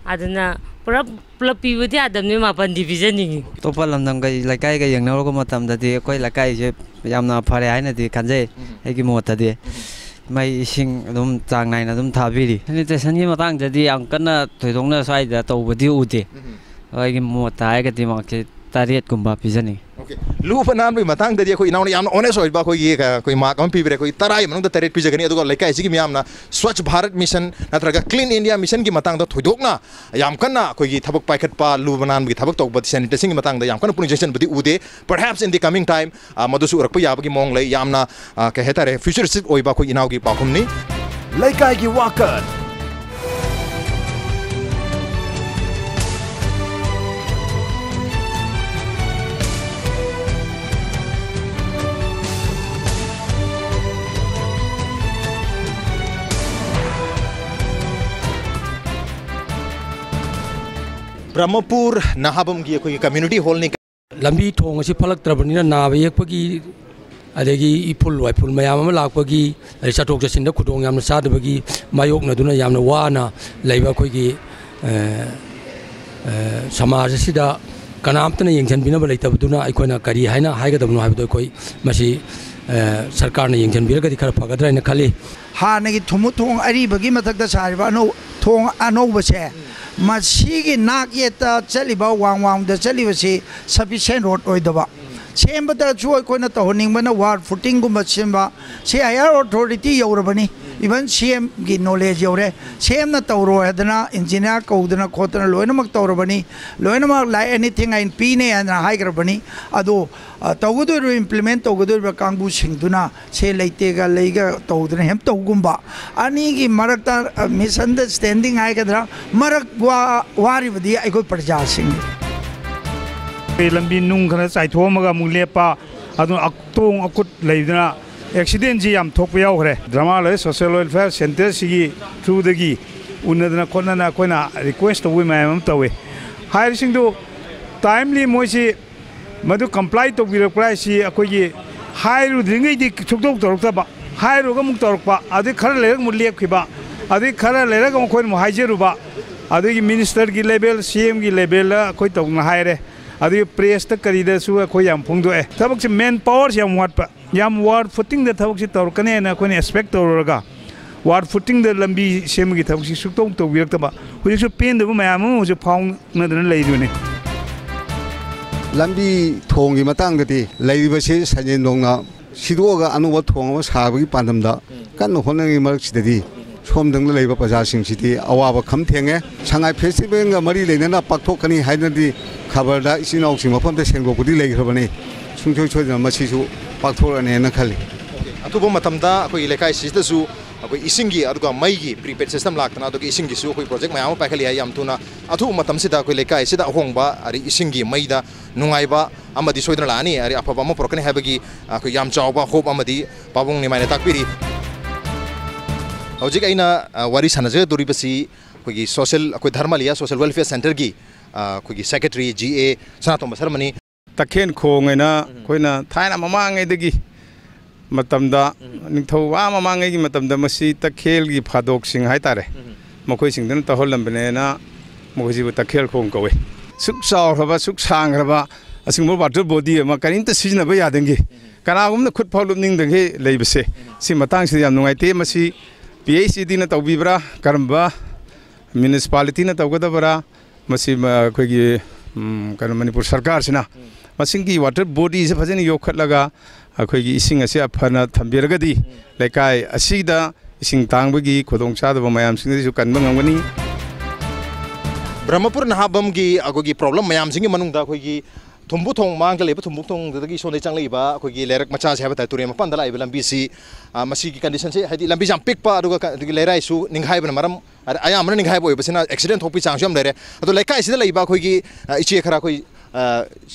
ꯑꯗꯨꯅ ꯄꯨꯂꯞ, ꯄꯨꯂꯞ ꯄꯤꯕꯗꯤ ꯌꯥꯗꯕꯅꯤ, ꯃꯥꯄꯟꯗꯤ ꯄꯤꯖꯅꯤꯡꯉꯤ꯫ ꯑꯇꯣꯞꯄ ꯂꯝꯗꯝꯒ, ꯂꯩꯀꯥꯏꯒ ꯌꯦꯡꯅꯔꯨꯕ ꯃꯇꯝꯗꯗꯤ ꯑꯩꯈꯣꯏ ꯂꯩꯀꯥꯏꯁꯦ ꯌꯥꯝꯅ ꯐꯔꯦ ꯍꯥꯏꯅꯗꯤ ꯈꯟꯖꯩ, ꯎꯝ꯫ ꯑꯩꯒꯤ ꯃꯣꯠꯇꯗꯤ꯫ ꯎꯝ꯫ ꯃꯩ ꯏꯁꯤꯡ ꯑꯗꯨꯝ ꯆꯥꯡ ꯅꯥꯏꯅ ꯑꯗꯨꯝ ꯊꯥꯕꯤꯔꯤ꯫ ꯁꯦꯅꯤꯇꯦꯁꯟꯒꯤ ꯃꯇꯥꯡꯗꯗꯤ ꯌꯥꯝ ꯀꯟꯅ ꯊꯣꯏꯗꯣꯛꯅ ꯁ꯭ꯋꯥꯏꯗ ꯇꯧꯕꯗꯤ ꯎꯗꯦ꯫ ꯎꯝ꯫ ꯑꯩꯒꯤ ꯃꯣꯠꯇ ꯍꯥꯏꯔꯒꯗꯤ ꯃꯥꯔꯀꯦꯠ ꯇꯔꯦꯠꯀꯨꯝꯕ ꯄꯤꯖꯅꯤꯡꯉꯤ꯫ Okay. ꯂꯨꯕ ꯅꯥꯟꯕꯒꯤ ꯃꯇꯥꯡꯗꯗꯤ ꯑꯩꯈꯣꯏ ꯏꯅꯥꯎꯅ ꯌꯥꯝꯅ honest ꯑꯣꯏꯕ ꯑꯩꯈꯣꯏꯒꯤ, ꯑ, ꯑꯩꯈꯣꯏ mark ꯑꯃ ꯄꯤꯕꯤꯔꯦ꯫ ꯑꯩꯈꯣꯏ ꯇꯔꯥꯒꯤ ꯃꯅꯨꯡꯗ ꯇꯔꯦꯠ ꯄꯤꯖꯒꯅꯤ꯫ ꯑꯗꯨꯒ ꯂꯩꯀꯥꯏꯁꯤꯒꯤ ꯃꯤꯌꯥꯝꯅ Swachh Bharat Mission ꯅꯠꯇ꯭ꯔꯒ Clean India Mission ꯒꯤ ꯃꯇꯥꯡꯗ ꯊꯣꯏꯗꯣꯛꯅ ꯌꯥꯝ ꯀꯟꯅ ꯑꯩꯈꯣꯏꯒꯤ ꯊꯕꯛ ꯄꯥꯏꯈꯠꯄ, ꯂꯨꯕ ꯅꯥꯟꯕꯒꯤ ꯊꯕꯛ ꯇꯧꯕ, sanitation ꯒꯤ ꯃꯇꯥꯡꯗ ꯌꯥꯝ ꯀꯟꯅ ꯄꯨꯛꯅꯤꯡ ꯆꯪꯁꯤꯟꯕꯗꯤ ꯎꯗꯦ꯫ Perhaps in the coming time, ꯑ, ꯃꯗꯨꯁꯨ ꯎꯔꯛꯄ ꯌꯥꯕꯒꯤ ꯃꯑꯣꯡ ꯂꯩ꯫ ꯌꯥꯝꯅ, ꯑ, ꯀꯩ ꯍꯥꯏꯇꯥꯔꯦ, futuristic ꯑꯣꯏꯕ ꯑꯩꯈꯣꯏ ꯏꯅꯥꯎꯒꯤ ꯄꯥꯎꯈꯨꯝꯅꯤ꯫ ꯂꯩꯀꯥꯏꯒꯤ ꯋꯥꯀꯠ꯫ ꯕ꯭ꯔꯍꯃꯄꯨꯔ ꯅꯍꯥꯕꯝꯒꯤ ꯑꯩꯈꯣꯏꯒꯤ community hall ꯅꯤ꯫ ꯂꯝꯕꯤ ꯊꯣꯡ ꯑꯁꯤ ꯐꯠꯂꯛꯇ꯭ꯔꯕꯅꯤꯅ ꯅꯥꯕ ꯌꯦꯛꯄꯒꯤ, ꯑꯗꯒꯤ ꯏꯐꯨꯜ ꯋꯥꯏꯐꯨꯜ ꯃꯌꯥꯝ ꯑꯃ ꯂꯥꯛꯄꯒꯤ, ꯑꯗꯩ ꯆꯠꯊꯣꯛ ꯆꯠꯁꯤꯟꯗ ꯈꯨꯗꯣꯡ ꯌꯥꯝꯅ ꯆꯥꯗꯕꯒꯤ ꯃꯥꯌꯣꯛꯅꯗꯨꯅ ꯌꯥꯝꯅ ꯋꯥꯅ ꯂꯩꯕ ꯑꯩꯈꯣꯏꯒꯤ, ꯑ, ꯑ, ꯁꯃꯥꯖ ꯑꯁꯤꯗ ꯀꯅꯥꯝꯇꯅ ꯌꯦꯡꯁꯤꯟꯕꯤꯅꯕ ꯂꯩꯇꯕꯗꯨꯅ ꯑꯩꯈꯣꯏꯅ ꯀꯔꯤ ꯍꯥꯏꯅ ꯍꯥꯏꯒꯗꯕꯅꯣ ꯍꯥꯏꯕꯗꯣ ꯑꯩꯈꯣꯏ ꯃꯁꯤ, ꯑ, ꯁꯔꯀꯥꯔꯅ ꯌꯦꯡꯁꯤꯟꯕꯤꯔꯒꯗꯤ ꯈꯔ ꯐꯒꯗ꯭ꯔꯥ ꯍꯥꯏꯅ ꯈꯜꯂꯤ꯫ ꯍꯥꯟꯅꯒꯤ ꯊꯨꯝꯃꯨ ꯊꯣꯡ ꯑꯔꯤꯕꯒꯤ ꯃꯊꯛꯇ ꯁꯥꯔꯤꯕ ꯑꯅꯧ-, ꯊꯣꯡ ꯑꯅꯧꯕꯁꯦ, ꯃꯁꯤꯒꯤ ꯅꯥꯛ ꯌꯦꯠꯇ ꯆꯠꯂꯤꯕ, ꯋꯥꯡ ꯋꯥꯡꯗ ꯆꯠꯂꯤꯕꯁꯤ sufficient road ꯑꯣꯏꯗꯕ꯫ ꯁꯦꯝꯕꯗꯁꯨ ꯑꯩꯈꯣꯏꯅ ꯇꯧꯍꯟꯅꯤꯡꯕꯅ wall footing ꯒꯨꯝꯕ ꯁꯦꯝꯕ, ꯁꯤ higher authority ꯌꯧꯔꯕꯅꯤ, even C M ꯒꯤ knowledge ꯌꯧꯔꯦ꯫ C M ꯅ ꯇꯧꯔꯣ ꯍꯥꯏꯗꯅ engineer ꯀꯧꯗꯅ ꯈꯣꯠꯇꯅ ꯂꯣꯏꯅꯃꯛ ꯇꯧꯔꯕꯅꯤ꯫ ꯂꯣꯏꯅꯃꯛ like anything ꯑꯩꯅ ꯄꯤꯅꯦ ꯍꯥꯏꯗꯅ ꯍꯥꯏꯈ꯭ꯔꯕꯅꯤ꯫ ꯑꯗꯣ, ꯑ, ꯇꯧꯒꯗꯧꯔꯤꯕ, implement ꯇꯧꯒꯗꯧꯔꯤꯕ ꯀꯥꯡꯕꯨꯁꯤꯡꯗꯨꯅ ꯁꯦ ꯂꯩꯇꯦꯒ ꯂꯩꯒ ꯇꯧꯗꯅ ꯍꯦꯝ ꯇꯧꯒꯨꯝꯕ, ꯑꯅꯤꯒꯤ ꯃꯔꯛꯇ, ꯑ, misunderstanding ꯍꯥꯏꯒꯗ꯭ꯔꯥ, ꯃꯔꯛ ꯋꯥ-, ꯋꯥꯔꯤꯕꯗꯤ ꯑꯩꯈꯣꯏ ꯄ꯭ꯔꯖꯥꯁꯤꯡꯅꯤ꯫ ꯑꯩꯈꯣꯏ ꯂꯝꯕꯤ ꯅꯨꯡ ꯈꯔ ꯆꯥꯏꯊꯣꯛꯑꯝꯃꯒ ꯑꯃꯨꯛ ꯂꯦꯞꯄ, ꯑꯗꯨꯅ ꯑꯇꯣꯡ ꯑꯀꯨꯠ ꯂꯩꯗꯅ accident ꯁꯤ ꯌꯥꯝ ꯊꯣꯛꯄ ꯌꯥꯎꯈ꯭ꯔꯦ꯫ ꯗ꯭ꯔꯃꯥ ꯂꯩ social welfare centre ꯁꯤꯒꯤ through ꯗꯒꯤ ꯎꯅꯗꯅ ꯈꯣꯠꯅꯗꯅ ꯑꯩꯈꯣꯏꯅ request ꯇꯧꯕ ꯃꯌꯥꯝ ꯑꯃ ꯇꯧꯋꯤ꯫ ꯍꯥꯏꯔꯤꯁꯤꯡꯗꯨ timely ꯃꯣꯏꯁꯤ ꯃꯗꯨ comply ꯇꯧꯕꯤꯔꯛꯄ꯭ꯔꯥ ꯍꯥꯏꯁꯤ ꯑꯩꯈꯣꯏꯒꯤ ꯍꯥꯏꯔꯨꯗ꯭ꯔꯤꯉꯩꯗꯤ ꯁꯨꯛꯇꯧ ꯇꯧꯔꯛꯇꯕ, ꯍꯥꯏꯔꯨꯔꯒ ꯑꯃꯨꯛ ꯇꯧꯔꯛꯄ, ꯑꯗꯩ ꯈꯔ ꯂꯩꯔꯒ ꯑꯃꯨꯛ ꯂꯦꯞꯈꯤꯕ, ꯑꯗꯩ ꯈꯔ ꯂꯩꯔꯒ ꯑꯃꯨꯛ ꯑꯩꯈꯣꯏꯅ ꯑꯃꯨꯛ ꯍꯥꯏꯖꯔꯨꯕ, ꯑꯗꯒꯤ minister ꯒꯤ level, C M ꯒꯤ level ꯗ ꯑꯩꯈꯣꯏ ꯇꯧꯗꯅ ꯍꯥꯏꯔꯦ, ꯑꯗꯒꯤ press ꯇ ꯀꯔꯤꯗꯁꯨ ꯑꯩꯈꯣꯏ ꯌꯥꯝ ꯐꯣꯡꯗꯣꯛꯑꯦ꯫ ꯊꯕꯛꯁꯦ man power ꯁꯦ ꯌꯥꯝ ꯋꯥꯠꯄ, ꯌꯥꯝ wall footing ꯗ ꯊꯕꯛꯁꯦ ꯇꯧꯔꯛꯀꯅꯦꯅ ꯑꯩꯈꯣꯏꯅ expect ꯇꯧꯔꯨꯔꯒ wall footing ꯗ ꯂꯝꯕꯤ ꯁꯦꯝꯕꯒꯤ ꯊꯕꯛꯁꯤ ꯁꯨꯛꯇꯧ ꯇꯧꯕꯤꯔꯛꯇꯕ, ꯍꯧꯖꯤꯛꯁꯨ ꯄꯦꯟꯗꯕ ꯃꯌꯥꯝ ꯑꯃ ꯍꯧꯖꯤꯛ ꯐꯥꯎꯅꯗꯅ ꯂꯩꯔꯤꯕꯅꯤ꯫ ꯂꯝꯕꯤ ꯊꯣꯡꯒꯤ ꯃꯇꯥꯡꯗꯗꯤ ꯂꯩꯔꯤꯕꯁꯤ ꯁꯟꯖꯦꯟꯗꯣꯡꯅ ꯁꯤꯗꯣꯛꯑꯒ ꯑꯅꯧꯕ ꯊꯣꯡ ꯑꯃ ꯁꯥꯕꯒꯤ ꯄꯥꯟꯗꯝꯗ ꯀꯟꯅ ꯍꯣꯠꯅꯔꯤꯉꯩ ꯃꯔꯛꯁꯤꯗꯗꯤ ꯁꯣꯝꯗꯪꯗ ꯂꯩꯕ ꯄ꯭ꯔꯖꯥꯁꯤꯡꯁꯤꯗꯤ ꯑꯋꯥꯕ ꯈꯝ ꯊꯦꯡꯉꯦ꯫ ꯁꯉꯥꯏ ꯐꯦꯁꯇꯤꯚꯦꯜꯒ ꯃꯔꯤ ꯂꯩꯅꯅ ꯄꯥꯡꯊꯣꯛꯀꯅꯤ ꯍꯥꯏꯅꯗꯤ ꯈꯕꯔꯗ ꯏꯆꯤꯟ ꯏꯅꯥꯎꯁꯤꯡ ꯃꯐꯝꯗ ꯁꯦꯡꯗꯣꯛꯄꯗꯤ ꯂꯩꯈ꯭ꯔꯕꯅꯤ꯫ ꯁꯨꯡꯁꯣꯏ ꯁꯣꯏꯗꯅ ꯃꯁꯤꯁꯨ ꯄꯥꯡꯊꯣꯔꯛꯑꯅꯦꯅ ꯈꯜꯂꯤ꯫ ꯑꯊꯨꯕ ꯃꯇꯝꯗ ꯑꯩꯈꯣꯏꯒꯤ ꯂꯩꯀꯥꯏꯁꯤꯗꯁꯨ ꯑꯩꯈꯣꯏ ꯏꯁꯤꯡꯒꯤ ꯑꯗꯨꯒ ꯃꯩꯒꯤ ꯄ꯭ꯔꯤꯄꯦꯗ ꯁꯤꯁꯇꯦꯝ ꯂꯥꯛꯇꯅ, ꯑꯗꯨꯒ ꯏꯁꯤꯡꯒꯤꯁꯨ ꯑꯩꯈꯣꯏ ꯄ꯭ꯔꯣꯖꯦꯛ ꯃꯌꯥꯝ ꯑꯃ ꯄꯥꯏꯈꯠꯂꯤ ꯍꯥꯏ꯫ ꯌꯥꯝ ꯊꯨꯅ ꯑꯊꯨꯕ ꯃꯇꯝꯁꯤꯗ ꯑꯩꯈꯣꯏ ꯂꯩꯀꯥꯏꯁꯤꯗ ꯑꯍꯣꯡꯕ, ꯑꯗꯩ ꯏꯁꯤꯡꯒꯤ, ꯃꯩꯗ ꯅꯨꯡꯉꯥꯏꯕ ꯑꯃꯗꯤ ꯁꯣꯏꯗꯅ ꯂꯥꯛꯑꯅꯤ, ꯑꯗꯩ ꯑꯐꯕ ꯑꯃ ꯄꯨꯔꯛꯀꯅꯤ ꯍꯥꯏꯕꯒꯤ ꯑꯩꯈꯣꯏ ꯌꯥꯝ ꯆꯥꯎꯕ ꯍꯣꯞ ꯑꯃꯗꯤ ꯄꯥꯕꯨꯡ ꯅꯤꯃꯥꯏꯅ ꯇꯥꯛꯄꯤꯔꯤ꯫ ꯍꯧꯖꯤꯛ ꯑꯩꯅ, ꯑ, ꯋꯥꯔꯤ ꯁꯥꯟꯅꯖꯒꯗꯧꯔꯤꯕꯁꯤ ꯑꯩꯈꯣꯏꯒꯤ ꯁꯣꯁꯦꯜ, ꯑꯩꯈꯣꯏ ꯙꯔꯃꯂꯤꯌꯥ ꯁꯣꯁꯦꯜ ꯋꯦꯜꯐꯤꯌꯔ ꯁꯦꯟꯇꯔꯒꯤ, ꯑ, ꯑꯩꯈꯣꯏꯒꯤ ꯁꯦꯀ꯭ꯔꯦꯇꯔꯤ ꯖꯤ ꯑꯦ ꯁꯅꯥꯇꯣꯝꯕ ꯁꯔꯃꯅꯤ꯫ ꯇꯈꯦꯟ ꯈꯣꯡ ꯍꯥꯏꯅ ꯑꯩꯈꯣꯏꯅ ꯊꯥꯏꯅ ꯃꯃꯥꯡꯉꯩꯗꯒꯤ ꯃꯇꯝꯗ, ꯅꯤꯡꯊꯧ ꯑꯥ ꯃꯃꯥꯡꯉꯩꯒꯤ ꯃꯇꯝꯗ ꯃꯁꯤ ꯇꯈꯦꯜꯒꯤ ꯐꯥꯗꯣꯛꯁꯤꯡ ꯍꯥꯏꯇꯥꯔꯦ, ꯃꯈꯣꯏꯁꯤꯡꯗꯨꯅ ꯇꯧꯍꯜꯂꯝꯕꯅꯦꯅ ꯃꯈꯣꯏꯁꯤꯕꯨ ꯇꯈꯦꯜ ꯈꯣꯡ ꯀꯧꯏ꯫ ꯁꯨꯛ ꯆꯥꯎꯈ꯭ꯔꯕ, ꯁꯨꯛ ꯁꯥꯡꯈ꯭ꯔꯕ ꯑꯁꯤꯒꯨꯝꯕ ꯋꯥꯇꯔ ꯕꯣꯗꯤ ꯑꯃ ꯀꯔꯤꯝꯇ ꯁꯤꯖꯤꯟꯅꯕ ꯌꯥꯗꯪꯒꯤ ꯀꯅꯥꯒꯨꯝꯕꯅ ꯈꯨꯠ ꯐꯥꯎ ꯂꯨꯞꯅꯤꯡꯗꯪꯒꯤ ꯂꯩꯕꯁꯦ, ꯁꯤ ꯃꯇꯥꯡꯁꯤꯗ ꯌꯥꯝ ꯅꯨꯡꯉꯥꯏꯇꯦ꯫ ꯃꯁꯤ ꯄꯤ ꯑꯩꯆ ꯏ ꯗꯤꯅ ꯇꯧꯕꯤꯕ꯭ꯔꯥ, ꯀꯔꯝꯕ ꯃ꯭ꯌꯨꯅꯤꯁꯤꯄꯥꯂꯤꯇꯤꯅ ꯇꯧꯒꯗꯕ꯭ꯔꯥ, ꯃꯁꯤ ꯃ-, ꯑꯩꯈꯣꯏꯒꯤ, ꯎꯝ, ꯀꯩꯅꯣ, ꯃꯅꯤꯄꯨꯔ ꯁꯔꯀꯥꯔꯁꯤꯅ ꯃꯁꯤꯒꯤ ꯋꯥꯇꯔ ꯕꯣꯗꯤꯁꯦ ꯐꯖꯅ ꯌꯣꯛꯈꯠꯂꯒ ꯑꯩꯈꯣꯏꯒꯤ ꯏꯁꯤꯡ ꯑꯁꯤ ꯑꯐꯅ ꯊꯝꯕꯤꯔꯒꯗꯤ ꯂꯩꯀꯥꯏ ꯑꯁꯤꯗ ꯏꯁꯤꯡ ꯇꯥꯡꯕꯒꯤ ꯈꯨꯗꯣꯡꯆꯥꯗꯕ ꯃꯌꯥꯝꯁꯤꯡ ꯑꯁꯤꯁꯨ ꯀꯟꯕ ꯉꯝꯒꯅꯤ꯫ ꯕ꯭ꯔꯍꯃꯄꯨꯔ ꯅꯍꯥꯕꯝꯒꯤ ꯑꯩꯈꯣꯏꯒꯤ ꯄ꯭ꯔꯣꯕ꯭ꯂꯦꯝ ꯃꯌꯥꯝꯁꯤꯡꯒꯤ ꯃꯅꯨꯡꯗ ꯑꯩꯈꯣꯏꯒꯤ ꯊꯨꯝꯕꯨ ꯊꯣꯡ, ꯃꯥꯡꯗ ꯂꯩꯕ ꯊꯨꯝꯕꯨ ꯊꯣꯡꯗꯨꯗꯒꯤ ꯁꯣꯝꯗ ꯆꯪꯂꯛꯏꯕ ꯑꯩꯈꯣꯏꯒꯤ ꯂꯩꯔꯛ ꯃꯆꯥꯁꯦ ꯍꯥꯏꯕ ꯇꯥꯔꯦ, ꯇꯨꯔꯦꯜ ꯃꯄꯥꯟꯗ ꯂꯥꯛꯏꯕ ꯂꯝꯕꯤꯁꯤ, ꯑ, ꯃꯁꯤꯒꯤ ꯀꯟꯗꯤꯁꯟꯁꯦ, ꯍꯥꯏꯗꯤ ꯂꯝꯕꯤꯁꯦ ꯌꯥꯝ ꯄꯤꯛꯄ, ꯑꯗꯨꯒ ꯀ-, ꯑꯗꯨꯒꯤ ꯂꯩꯔꯥꯏꯁꯨ ꯅꯤꯡꯈꯥꯏꯕꯅ ꯃꯔꯝ, ꯑ-, ꯑꯌꯥꯝꯕꯅ ꯅꯤꯡꯈꯥꯏꯕ ꯑꯣꯏꯕꯁꯤꯅ ꯑꯦꯛꯁꯤꯗꯦꯟ ꯊꯣꯛꯄꯒꯤ ꯆꯥꯡꯁꯨ ꯌꯥꯝ ꯂꯩꯔꯦ꯫ ꯑꯗꯣ ꯂꯩꯀꯥꯏꯁꯤꯗ ꯂꯩꯕ ꯑꯩꯈꯣꯏꯒꯤ, ꯑ, ꯏꯆꯦ ꯈꯔ ꯑꯩꯈꯣꯏ, ꯑ,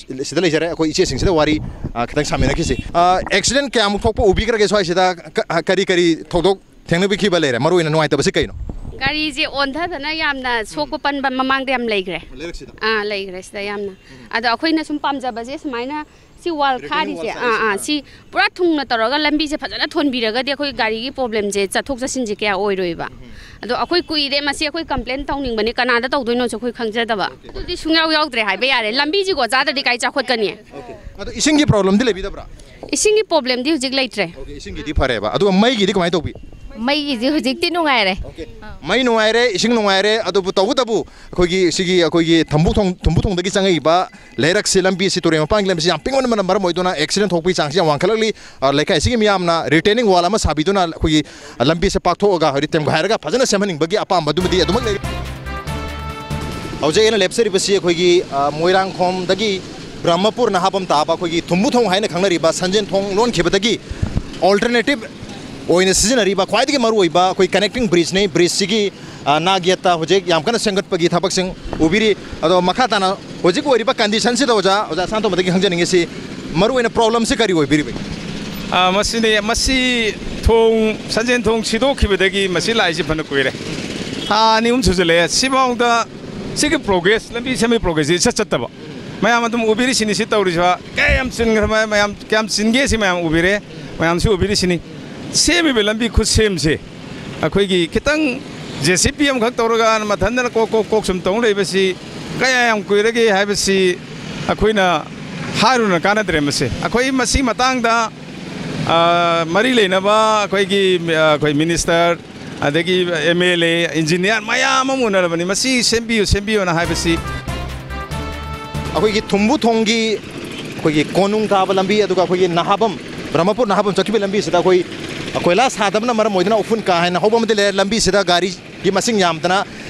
ꯁꯤꯗ ꯂꯩꯖꯔꯦ, ꯑꯩꯈꯣꯏ ꯏꯆꯦꯁꯤꯡꯁꯤꯗ ꯋꯥꯔꯤ, ꯑ, ꯈꯤꯇꯪ ꯁꯥꯃꯤꯟꯅꯈꯤꯁꯤ꯫ ꯑ, ꯑꯦꯛꯁꯤꯗꯦꯟ ꯀꯌꯥꯃꯨꯛ ꯊꯣꯛꯄ ꯎꯕꯤꯈ꯭ꯔꯒꯦ ꯁ꯭ꯋꯥꯏꯁꯤꯗ? ꯀ-, ꯑ, ꯀꯔꯤ ꯀꯔꯤ ꯊꯧꯗꯣꯛ ꯊꯦꯡꯅꯕꯤꯈꯤꯕ ꯂꯩꯔꯦ? ꯃꯔꯨ ꯑꯣꯏꯅ ꯅꯨꯡꯉꯥꯏꯇꯕꯁꯤ ꯀꯩꯅꯣ? ꯒꯥꯔꯤꯁꯦ ꯑꯣꯟꯊꯗꯅ ꯌꯥꯝꯅ ꯁꯣꯛꯄ ꯄꯟꯕ ꯃꯃꯥꯡꯗ ꯌꯥꯝ ꯂꯩꯈ꯭ꯔꯦ꯫ ꯂꯩꯔꯛꯁꯤꯗ? ꯑꯥ, ꯂꯩꯈ꯭ꯔꯦ ꯁꯤꯗ ꯌꯥꯝꯅ꯫ ꯑꯗꯣ ꯑꯩꯈꯣꯏꯅ ꯁꯨꯝ ꯄꯥꯝꯖꯕꯁꯦ ꯁꯨꯃꯥꯏꯅ ꯁꯤ ꯋꯥꯜ ꯈꯥꯔꯤꯁꯦ, ꯑꯥ, ꯑꯥ, ꯁꯤ ꯄꯨꯔꯥ ꯊꯨꯡꯅ ꯇꯧꯔꯒ ꯂꯝꯕꯤꯁꯦ ꯐꯖꯅ ꯊꯣꯟꯕꯤꯔꯒꯗꯤ ꯑꯩꯈꯣꯏ ꯒꯥꯔꯤꯒꯤ ꯄ꯭ꯔꯣꯕ꯭ꯂꯦꯝꯁꯦ, ꯆꯠꯊꯣꯛ ꯆꯠꯁꯤꯟꯁꯦ ꯀꯌꯥ ꯑꯣꯏꯔꯣꯏꯕ꯫ ꯑꯗꯣ ꯑꯩꯈꯣꯏ ꯀꯨꯏꯔꯦ ꯃꯁꯤ ꯑꯩꯈꯣꯏ ꯀꯝꯄ꯭ꯂꯦꯟ ꯇꯧꯅꯤꯡꯕꯅꯤ, ꯀꯅꯥꯗ ꯇꯧꯗꯣꯏꯅꯣꯁꯨ ꯑꯩꯈꯣꯏ ꯈꯪꯖꯗꯕ꯫ ꯑꯗꯨꯗꯤ ꯁꯨꯡꯌꯥꯎ ꯌꯥꯎꯗ꯭ꯔꯦ ꯍꯥꯏꯕ ꯌꯥꯔꯦ, ꯂꯝꯕꯤꯁꯤꯀꯣ ꯆꯥꯗ꯭ꯔꯗꯤ ꯀꯥꯏ ꯆꯥꯎꯈꯠꯀꯅꯤ? ꯑꯗꯣ ꯏꯁꯤꯡꯒꯤ ꯄ꯭ꯔꯣꯕ꯭ꯂꯦꯝꯗꯤ ꯂꯩꯕꯤꯗꯕ꯭ꯔꯥ? ꯏꯁꯤꯡꯒꯤ ꯄ꯭ꯔꯣꯕ꯭ꯂꯦꯝꯗꯤ ꯍꯧꯖꯤꯛ ꯂꯩꯇ꯭ꯔꯦ꯫ ꯑꯣꯀꯦ, ꯏꯁꯤꯡꯒꯤꯗꯤ ꯐꯔꯦꯕ꯫ ꯑꯗꯨꯒ ꯃꯩꯒꯤꯗꯤ ꯀꯃꯥꯏꯅ ꯇꯧꯕꯤ? ꯃꯩꯒꯤꯁꯤ ꯍꯧꯖꯤꯛꯇꯤ ꯅꯨꯡꯉꯥꯏꯔꯦ꯫ ꯃꯩ ꯅꯨꯡꯉꯥꯏꯔꯦ, ꯏꯁꯤꯡ ꯅꯨꯡꯉꯥꯏꯔꯦ, ꯑꯗꯨꯕꯨ ꯇꯧꯕꯇꯕꯨ ꯑꯩꯈꯣꯏꯒꯤ ꯁꯤꯒꯤ ꯑꯩꯈꯣꯏꯒꯤ ꯊꯨꯝꯕꯨ ꯊꯣꯡ ꯊꯨꯝꯕꯨ ꯊꯣꯡꯗꯒꯤ ꯆꯪꯉꯛꯏꯕ ꯂꯩꯔꯛꯁꯤ, ꯂꯝꯕꯤꯁꯤ, ꯇꯨꯔꯦꯜ ꯃꯄꯥꯟꯒꯤ ꯂꯝꯕꯤꯁꯤ ꯌꯥꯝ ꯄꯤꯛꯃꯟꯕꯅ ꯃꯔꯝ ꯑꯣꯏꯗꯨꯅ ꯑꯦꯛꯁꯤꯗꯦꯟ ꯊꯣꯛꯄꯒꯤ ꯆꯥꯡꯁꯤ ꯌꯥꯝ ꯋꯥꯡꯈꯠꯂꯛꯂꯤ꯫ ꯑ, ꯂꯩꯀꯥꯏꯁꯤꯒꯤ ꯃꯤꯌꯥꯝꯅ ꯔꯤꯇꯦꯅꯤꯡ ꯋꯥꯜ ꯑꯃ ꯁꯥꯕꯤꯗꯨꯅ ꯑꯩꯈꯣꯏꯒꯤ ꯂꯝꯕꯤꯁꯦ ꯄꯥꯛꯊꯣꯛꯑꯒ ꯍꯥꯏꯗꯤ ꯇꯦꯝꯒꯥꯏꯔꯒ ꯐꯖꯅ ꯁꯦꯝꯍꯟꯅꯤꯡꯕꯒꯤ ꯑꯄꯥꯝꯕꯗꯨꯃꯗꯤ ꯑꯗꯨꯃꯛ ꯂꯩꯔꯤ꯫ ꯍꯧꯖꯤꯛ ꯑꯩꯅ ꯂꯦꯞꯆꯔꯤꯕꯁꯤ ꯑꯩꯈꯣꯏꯒꯤ, ꯑ, ꯃꯣꯏꯔꯥꯡꯈꯣꯝꯗꯒꯤ ꯕ꯭ꯔꯍꯃꯄꯨꯔ ꯅꯍꯥꯕꯝ ꯇꯥꯕ ꯑꯩꯈꯣꯏꯒꯤ ꯊꯨꯝꯕꯨ ꯊꯣꯡ ꯍꯥꯏꯅ ꯈꯪꯅꯔꯤꯕ ꯁꯟꯖꯦꯟ ꯊꯣꯡ ꯂꯣꯟꯈꯤꯕꯗꯒꯤ ꯑꯣꯜꯇꯔꯅꯦꯇꯤꯞ ꯑꯣꯏꯅ ꯁꯤꯖꯤꯟꯅꯔꯤꯕ ꯈ꯭ꯋꯥꯏꯗꯒꯤ ꯃꯔꯨꯑꯣꯏꯕ ꯑꯩꯈꯣꯏ ꯀꯅꯦꯛꯇꯤꯡ ꯕ꯭ꯔꯤꯖꯅꯤ꯫ ꯕ꯭ꯔꯤꯖꯁꯤꯒꯤ, ꯑ, ꯅꯥꯛ ꯌꯦꯠꯇ ꯍꯧꯖꯤꯛ ꯌꯥꯝ ꯀꯟꯅ ꯁꯦꯝꯒꯠꯄꯒꯤ ꯊꯕꯛꯁꯤꯡ ꯎꯕꯤꯔꯤ꯫ ꯑꯗꯣ ꯃꯈꯥ ꯇꯥꯅ ꯍꯧꯖꯤꯛ ꯑꯣꯏꯔꯤꯕ ꯀꯟꯗꯤꯁꯟꯁꯤꯗ ꯑꯣꯖꯥ, ꯑꯣꯖꯥ ꯁꯅꯥꯇꯣꯝꯕꯗꯒꯤ ꯈꯪꯖꯅꯤꯡꯉꯤꯁꯤ ꯃꯔꯨꯑꯣꯏꯅ ꯄ꯭ꯔꯣꯕ꯭ꯂꯦꯝꯁꯤ ꯀꯔꯤ ꯑꯣꯏꯕꯤꯔꯤꯕꯒꯦ? ꯑꯥ, ꯃꯁꯤꯅꯤ, ꯃꯁꯤ ꯊꯣꯡ, ꯁꯟꯖꯦꯟ ꯊꯣꯡ ꯁꯤꯗꯣꯛꯈꯤꯕꯗꯒꯤ ꯃꯁꯤ ꯂꯥꯛꯏꯁꯤ ꯐꯅ ꯀꯨꯏꯔꯦ꯫ ꯊꯥ ꯑꯅꯤ ꯑꯍꯨꯝ ꯁꯨꯖꯜꯂꯛꯑꯦ꯫ ꯁꯤꯐꯥꯎꯗ ꯁꯤꯒꯤ ꯄ꯭ꯔꯣꯒ꯭ꯔꯦꯁ, ꯂꯝꯕꯤ ꯁꯦꯝꯕꯒꯤ ꯄ꯭ꯔꯣꯒ꯭ꯔꯦꯁꯁꯤ ꯏꯆꯠ ꯆꯠꯇꯕ꯫ ꯃꯌꯥꯝ ꯑꯗꯨꯝ ꯎꯕꯤꯔꯤꯁꯤꯅꯤ, ꯁꯤ ꯇꯧꯔꯤꯁꯤ ꯀꯌꯥ ꯌꯥꯝ ꯆꯤꯟꯈ꯭ꯔꯕ, ꯃꯌꯥꯝ ꯀꯌꯥꯝ ꯆꯤꯟꯒꯦ ꯁꯤ ꯃꯌꯥꯝ ꯎꯕꯤꯔꯦ, ꯃꯌꯥꯝꯁꯨ ꯎꯕꯤꯔꯤꯁꯤꯅꯤ꯫ ꯁꯦꯝꯃꯤꯕ ꯂꯝꯕꯤ ꯈꯨꯠꯁꯦꯝꯁꯦ ꯑꯩꯈꯣꯏꯒꯤ ꯈꯤꯇꯪ ꯖꯦ ꯁꯤ ꯄꯤ ꯑꯃꯈꯛ ꯇꯧꯔꯒ ꯃꯊꯟꯇꯅ ꯀꯣꯛ ꯀꯣꯛ ꯀꯣꯛ ꯁꯨꯝ ꯇꯧ ꯂꯩꯕꯁꯤ ꯀꯌꯥ ꯌꯥꯝ ꯀꯨꯏꯔꯒꯦ ꯍꯥꯏꯕꯁꯤ ꯑꯩꯈꯣꯏꯅ ꯍꯥꯏꯔꯨꯅ ꯀꯥꯟꯅꯗ꯭ꯔꯦ꯫ ꯃꯁꯤ ꯑꯩꯈꯣꯏ ꯃꯁꯤ ꯃꯇꯥꯡꯗ, ꯑ, ꯃꯔꯤ ꯂꯩꯅꯕ ꯑꯩꯈꯣꯏꯒꯤ, ꯑ, ꯑꯩꯈꯣꯏ ꯃꯤꯅꯤꯁꯇꯔ, ꯑꯗꯒꯤ ꯑꯦꯝ ꯑꯦꯜ ꯑꯦ, ꯏꯟꯖꯤꯅꯤꯌꯥꯔ ꯃꯌꯥꯝ ꯑꯃ ꯎꯅꯔꯕꯅꯤ꯫ ꯃꯁꯤ ꯁꯦꯝꯕꯤꯌꯨ, ꯁꯦꯝꯕꯤꯌꯨꯅ ꯍꯥꯏꯕꯁꯤ꯫ ꯑꯩꯈꯣꯏꯒꯤ ꯊꯨꯝꯕꯨ ꯊꯣꯡꯒꯤ ꯑꯩꯈꯣꯏꯒꯤ ꯀꯣꯅꯨꯡ ꯀꯥꯕ ꯂꯝꯕꯤ, ꯑꯗꯨꯒ ꯑꯩꯈꯣꯏꯒꯤ ꯅꯍꯥꯕꯝ, ꯕ꯭ꯔꯍꯃꯄꯨꯔ ꯅꯍꯥꯕꯝ ꯆꯠꯈꯤꯕ ꯂꯝꯕꯤꯁꯤꯗ ꯑꯩꯈꯣꯏ ꯀꯣꯏꯂꯥ ꯁꯥꯗꯕꯅ ꯃꯔꯝ ꯑꯣꯏꯗꯨꯅ ꯎꯐꯨꯟ ꯀꯥ ꯍꯦꯟꯅ ꯍꯧꯕ ꯑꯃꯗꯤ ꯂꯩꯔꯦ꯫ ꯂꯝꯕꯤꯁꯤꯗ ꯒꯥꯔꯤꯒꯤ ꯃꯁꯤꯡ ꯌꯥꯝꯗꯅ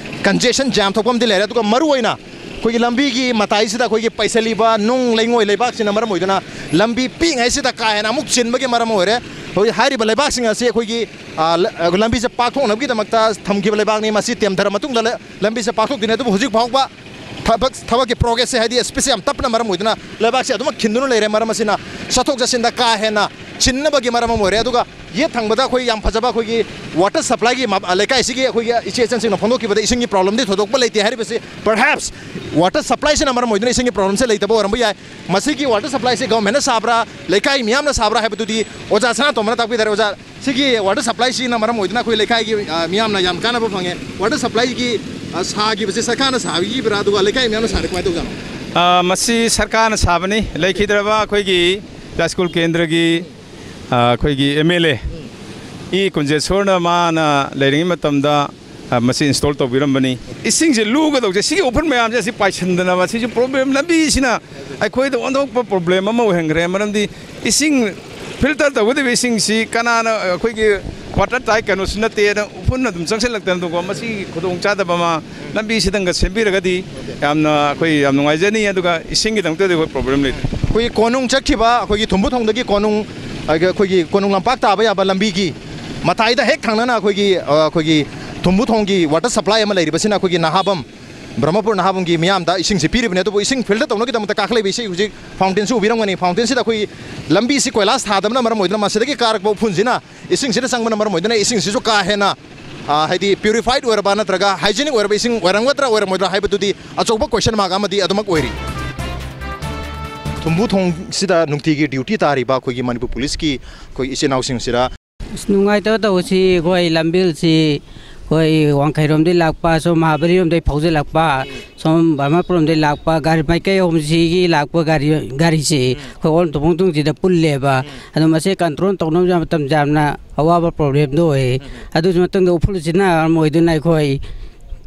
ꯀꯟꯖꯦꯁꯟ ꯖꯥꯝ ꯊꯣꯛꯄ ꯑꯃꯗꯤ ꯂꯩꯔꯦ꯫ ꯑꯗꯨꯒ ꯃꯔꯨꯑꯣꯏꯅ ꯑꯩꯈꯣꯏꯒꯤ ꯂꯝꯕꯤꯒꯤ ꯃꯇꯥꯏꯁꯤꯗ ꯑꯩꯈꯣꯏꯒꯤ ꯄꯩꯁꯜꯂꯤꯕ ꯅꯨꯡ ꯂꯩꯉꯣꯏ ꯂꯩꯕꯥꯛꯁꯤꯅ ꯃꯔꯝ ꯑꯣꯏꯗꯨꯅ ꯂꯝꯕꯤ ꯄꯤꯛꯏꯉꯩꯁꯤꯗ ꯀꯥ ꯍꯦꯟꯅ ꯑꯃꯨꯛ ꯆꯤꯟꯕꯒꯤ ꯃꯔꯝ ꯑꯣꯏꯔꯦ꯫ ꯍꯧꯖꯤꯛ ꯍꯥꯏꯔꯤꯕ ꯂꯩꯕꯥꯛꯁꯤꯡ ꯑꯁꯤ ꯑꯩꯈꯣꯏꯒꯤ, ꯑ, ꯂ-, ꯑ, ꯂꯝꯕꯤꯁꯦ ꯄꯥꯛꯊꯣꯛꯅꯕꯒꯤꯗꯃꯛꯇ ꯊꯝꯈꯤꯕ ꯂꯩꯕꯥꯛꯅꯤ꯫ ꯃꯁꯤ ꯇꯦꯝꯊꯔ ꯃꯇꯨꯡꯗ ꯂ-, ꯂꯝꯕꯤꯁꯦ ꯄꯥꯛꯊꯣꯛꯇꯣꯏꯅꯤ꯫ ꯑꯗꯨꯕꯨ ꯍꯧꯖꯤꯛ ꯐꯥꯎꯕ ꯊꯕꯛ, ꯊꯕꯛꯀꯤ ꯄ꯭ꯔꯣꯒ꯭ꯔꯦꯁꯁꯦ, ꯍꯥꯏꯗꯤ ꯁ꯭ꯄꯦꯁꯁꯦ ꯌꯥꯝ ꯇꯞꯄꯅ ꯃꯔꯝ ꯑꯣꯏꯗꯨꯅ ꯂꯩꯕꯥꯛꯁꯦ ꯑꯗꯨꯃꯛ ꯈꯤꯟꯗꯨꯅ ꯂꯩꯔꯦ꯫ ꯃꯔꯝ ꯑꯁꯤꯅ ꯆꯠꯊꯣꯛ ꯆꯠꯁꯤꯟꯗ ꯀꯥ ꯍꯦꯟꯅ ꯆꯤꯟꯅꯕꯒꯤ ꯃꯔꯝ ꯑꯃ ꯑꯣꯏꯔꯦ꯫ ꯑꯗꯨꯒ ꯌꯦꯠ ꯊꯪꯕꯗ ꯑꯩꯈꯣꯏ ꯌꯥꯝ ꯐꯖꯕ ꯑꯩꯈꯣꯏꯒꯤ ꯋꯥꯇꯔ ꯁꯄ꯭ꯂꯥꯏꯒꯤ ꯃ-, ꯂꯩꯀꯥꯏꯁꯤꯒꯤ ꯑꯩꯈꯣꯏꯒꯤ ꯏꯆꯦ ꯏꯆꯟꯁꯤꯡꯅ ꯐꯣꯡꯗꯣꯛꯈꯤꯕꯗ ꯏꯁꯤꯡꯒꯤ ꯄ꯭ꯔꯣꯕ꯭ꯂꯦꯝꯗꯤ ꯊꯣꯏꯗꯣꯛꯄ ꯂꯩꯇꯦ ꯍꯥꯏꯔꯤꯕꯁꯤ, perhaps ꯋꯥꯇꯔ ꯁꯄ꯭ꯂꯥꯏꯁꯤꯅ ꯃꯔꯝ ꯑꯣꯏꯗꯨꯅ ꯏꯁꯤꯡꯒꯤ ꯄ꯭ꯔꯣꯕ꯭ꯂꯦꯝꯁꯦ ꯂꯩꯇꯕ ꯑꯣꯏꯔꯝꯕ ꯌꯥꯏ꯫ ꯃꯁꯤꯒꯤ ꯋꯥꯇꯔ ꯁꯄ꯭ꯂꯥꯏꯁꯤ ꯒꯚꯔꯟꯃꯦꯟꯅ ꯁꯥꯕ꯭ꯔꯥ, ꯂꯩꯀꯥꯏ ꯃꯤꯌꯥꯝꯅ ꯁꯥꯕ꯭ꯔꯥ ꯍꯥꯏꯕꯗꯨꯗꯤ ꯑꯣꯖꯥ ꯁꯅꯥꯇꯣꯝꯕꯅ ꯇꯥꯛꯄꯤꯗꯔꯦ꯫ ꯑꯣꯖꯥ, ꯁꯤꯒꯤ ꯋꯥꯇꯔ ꯁꯄ꯭ꯂꯥꯏꯁꯤꯅ ꯃꯔꯝ ꯑꯣꯏꯗꯨꯅ ꯑꯩꯈꯣꯏ ꯂꯩꯀꯥꯏꯒꯤ, ꯑ, ꯃꯤꯌꯥꯝꯅ ꯌꯥꯝ ꯀꯥꯟꯅꯕ ꯐꯪꯉꯦ꯫ ꯋꯥꯇꯔ ꯁꯄ꯭ꯂꯥꯏꯒꯤ, ꯑ, ꯁꯥꯈꯤꯕꯁꯦ ꯁꯔꯀꯥꯔꯅ ꯁꯥꯕꯤꯈꯤꯕ꯭ꯔꯥ, ꯑꯗꯨꯒ ꯂꯩꯀꯥꯏ ꯃꯤꯌꯥꯝꯅ ꯁꯥꯔꯦ, ꯀꯃꯥꯏꯅ ꯇꯧꯖꯥꯠꯅꯣ? ꯑ, ꯃꯁꯤ ꯁꯔꯀꯥꯔꯅ ꯁꯥꯕꯅꯤ꯫ ꯂꯩꯈꯤꯗ꯭ꯔꯕ ꯑꯩꯈꯣꯏꯒꯤ ꯌꯥꯏꯁ꯭ꯀꯨꯜ ꯀꯦꯟꯗ꯭ꯔꯒꯤ, ꯑ, ꯑꯩꯈꯣꯏꯒꯤ ꯑꯦꯝ ꯑꯦꯜ ꯑꯦ ꯏ ꯀꯨꯟꯖꯦꯁꯣꯔꯅ ꯃꯥꯅ ꯂꯩꯔꯤꯉꯩ ꯃꯇꯝꯗ, ꯑ, ꯃꯁꯤ ꯏꯟꯁꯇꯣꯜ ꯇꯧꯕꯤꯔꯝꯕꯅꯤ꯫ ꯏꯁꯤꯡꯁꯦ ꯂꯨꯒꯗꯧꯁꯦ, ꯁꯤꯒꯤ ꯎꯐꯨꯟ ꯃꯌꯥꯝꯁꯦ ꯑꯁꯤ ꯄꯥꯏꯁꯤꯟꯗꯅ, ꯃꯁꯤꯁꯨ ꯄ꯭ꯔꯣꯕ꯭ꯂꯦꯝ, ꯂꯝꯕꯤꯁꯤꯅ ꯑꯩꯈꯣꯏꯗ ꯑꯣꯟꯊꯣꯛꯄ ꯄ꯭ꯔꯣꯕ꯭ꯂꯦꯝ ꯑꯃ ꯑꯣꯏꯍꯟꯈ꯭ꯔꯦ꯫ ꯃꯔꯝꯗꯤ ꯏꯁꯤꯡ ꯐꯤꯜꯇꯔ ꯇꯧꯒꯗꯕ ꯏꯁꯤꯡꯁꯤ ꯀꯅꯥꯅ, ꯑꯩꯈꯣꯏꯒꯤ ꯋꯥꯇꯔ ꯇꯥꯏꯠ ꯀꯩꯅꯣꯁꯨ ꯅꯠꯇꯦ, ꯑꯗ ꯎꯐꯨꯟ ꯑꯗꯨꯝ ꯆꯪꯁꯤꯜꯂꯛꯇꯅꯀꯣ, ꯃꯁꯤꯒꯤ ꯈꯨꯗꯣꯡꯆꯥꯗꯕ ꯑꯃ, ꯂꯝꯕꯤꯁꯤꯗꯪꯒ ꯁꯦꯝꯕꯤꯔꯒꯗꯤ ꯌꯥꯝꯅ ꯑꯩꯈꯣꯏ ꯌꯥꯝ ꯅꯨꯡꯉꯥꯏꯖꯅꯤ꯫ ꯑꯗꯨꯒ ꯏꯁꯤꯡꯒꯤꯗꯃꯛꯇꯗꯤ ꯑꯩꯈꯣꯏ ꯄ꯭ꯔꯣꯕ꯭ꯂꯦꯝ ꯂꯩꯇ꯭ꯔꯦ꯫ ꯑꯩꯈꯣꯏꯒꯤ ꯀꯣꯅꯨꯡ ꯆꯠꯈꯤꯕ, ꯑꯩꯈꯣꯏꯒꯤ ꯊꯨꯝꯕꯨ ꯊꯣꯡꯗꯒꯤ ꯀꯣꯅꯨꯡ, ꯑꯩꯈꯣꯏꯒꯤ ꯀꯣꯅꯨꯡ ꯂꯝꯄꯥꯛ ꯇꯥꯕ ꯌꯥꯕ ꯂꯝꯕꯤꯒꯤ ꯃꯇꯥꯏꯗ ꯍꯦꯛ ꯊꯪꯅꯅ ꯑꯩꯈꯣꯏꯒꯤ, ꯑ, ꯑꯩꯈꯣꯏꯒꯤ ꯊꯨꯝꯕꯨ ꯊꯣꯡꯒꯤ ꯋꯥꯇꯔ ꯁꯄ꯭ꯂꯥꯏ ꯑꯃ ꯂꯩꯔꯤꯕꯁꯤꯅ ꯑꯩꯈꯣꯏꯒꯤ ꯅꯍꯥꯕꯝ, ꯕ꯭ꯔꯍꯃꯄꯨꯔ ꯅꯍꯥꯕꯝꯒꯤ ꯃꯤꯌꯥꯝꯗ ꯏꯁꯤꯡꯁꯤ ꯄꯤꯔꯤꯕꯅꯤ꯫ ꯑꯗꯨꯕꯨ ꯏꯁꯤꯡ ꯐꯤꯜꯇꯔ ꯇꯧꯅꯕꯒꯤꯗꯃꯛꯇ ꯀꯥꯈꯠꯂꯛꯏꯕ ꯏꯁꯩ ꯍꯧꯖꯤꯛ ꯐꯥꯎꯟꯇꯦꯟꯁꯨ ꯎꯕꯤꯔꯝꯒꯅꯤ꯫ ꯐꯥꯎꯟꯇꯦꯟꯁꯤꯗ ꯑꯩꯈꯣꯏ ꯂꯝꯕꯤꯁꯤ ꯀꯣꯏꯂꯥꯁ ꯊꯥꯗꯕꯅ ꯃꯔꯝ ꯑꯣꯏꯗꯨꯅ ꯃꯁꯤꯗꯒꯤ ꯀꯥꯔꯛꯄ ꯎꯐꯨꯟꯁꯤꯅ ꯏꯁꯤꯡꯁꯤꯗ ꯆꯪꯕꯅ ꯃꯔꯝ ꯑꯣꯏꯗꯨꯅ ꯏꯁꯤꯡꯁꯤꯁꯨ ꯀꯥ ꯍꯦꯟꯅ, ꯑ, ꯍꯥꯏꯗꯤ ꯄ꯭ꯌꯨꯔꯤꯐꯥꯏꯠ ꯑꯣꯏꯔꯕ ꯅꯠꯇ꯭ꯔꯒ ꯍꯥꯏꯖꯤꯅꯤꯛ ꯑꯣꯏꯔꯕ ꯏꯁꯤꯡ ꯑꯣꯏꯔꯝꯒꯗ꯭ꯔꯥ ꯑꯣꯏꯔꯝꯃꯣꯏꯗ꯭ꯔꯥ ꯍꯥꯏꯕꯗꯨꯗꯤ ꯑꯆꯧꯕ ꯀꯣꯏꯁꯟ ꯃꯥꯔꯛ ꯑꯃꯗꯤ ꯑꯗꯨꯃꯛ ꯑꯣꯏꯔꯤ꯫ ꯊꯨꯝꯕꯨ ꯊꯣꯡꯁꯤꯗ ꯅꯨꯡꯇꯤꯒꯤ ꯗ꯭ꯌꯨꯇꯤ ꯇꯥꯔꯤꯕ ꯑꯩꯈꯣꯏꯒꯤ ꯃꯅꯤꯄꯨꯔ ꯄꯨꯂꯤꯁꯀꯤ ꯑꯩꯈꯣꯏ ꯏꯆꯤꯜ ꯏꯅꯥꯎꯁꯤꯡꯁꯤꯗ ꯑꯁ, ꯅꯨꯡꯉꯥꯏꯇꯕ ꯇꯧꯕꯁꯤ ꯑꯩꯈꯣꯏ ꯂꯝꯕꯦꯜꯁꯤ ꯑꯩꯈꯣꯏ ꯋꯥꯡꯈꯩꯔꯣꯝꯗꯒꯤ ꯂꯥꯛꯄ, ꯁꯣꯝ ꯃꯍꯥꯕꯂꯤꯔꯣꯝꯗꯒꯤ ꯐꯥꯎꯖꯤꯜꯂꯛꯄ, ꯁꯣꯝ ꯕ꯭ꯔꯍꯃꯄꯨꯔꯝꯗꯒꯤ ꯂꯥꯛꯄ ꯒꯥꯔꯤ ꯃꯥꯏꯀꯩ ꯑꯍꯨꯝꯁꯤꯒꯤ ꯂꯥꯛꯄ ꯒꯥꯔꯤ, ꯒꯥꯔꯤꯁꯤ ꯑꯩꯈꯣꯏ ꯑꯣꯜ ꯇꯨꯕꯣꯡ ꯇꯨꯡꯁꯤꯗ ꯄꯨꯜꯂꯦꯕ꯫ ꯑꯗꯣ ꯃꯁꯤ ꯀꯟꯇ꯭ꯔꯣꯜ ꯇꯧꯅꯕ ꯃꯇꯝꯁꯤ ꯌꯥꯝꯅ ꯑꯋꯥꯕ ꯄ꯭ꯔꯣꯕ꯭ꯂꯦꯝꯗꯣ ꯑꯣꯏ꯫ ꯑꯗꯨꯒꯤ ꯃꯇꯨꯡꯗ ꯎꯐꯨꯜꯁꯤꯅ ꯃꯔꯝ ꯑꯣꯏꯗꯨꯅ ꯑꯩꯈꯣꯏ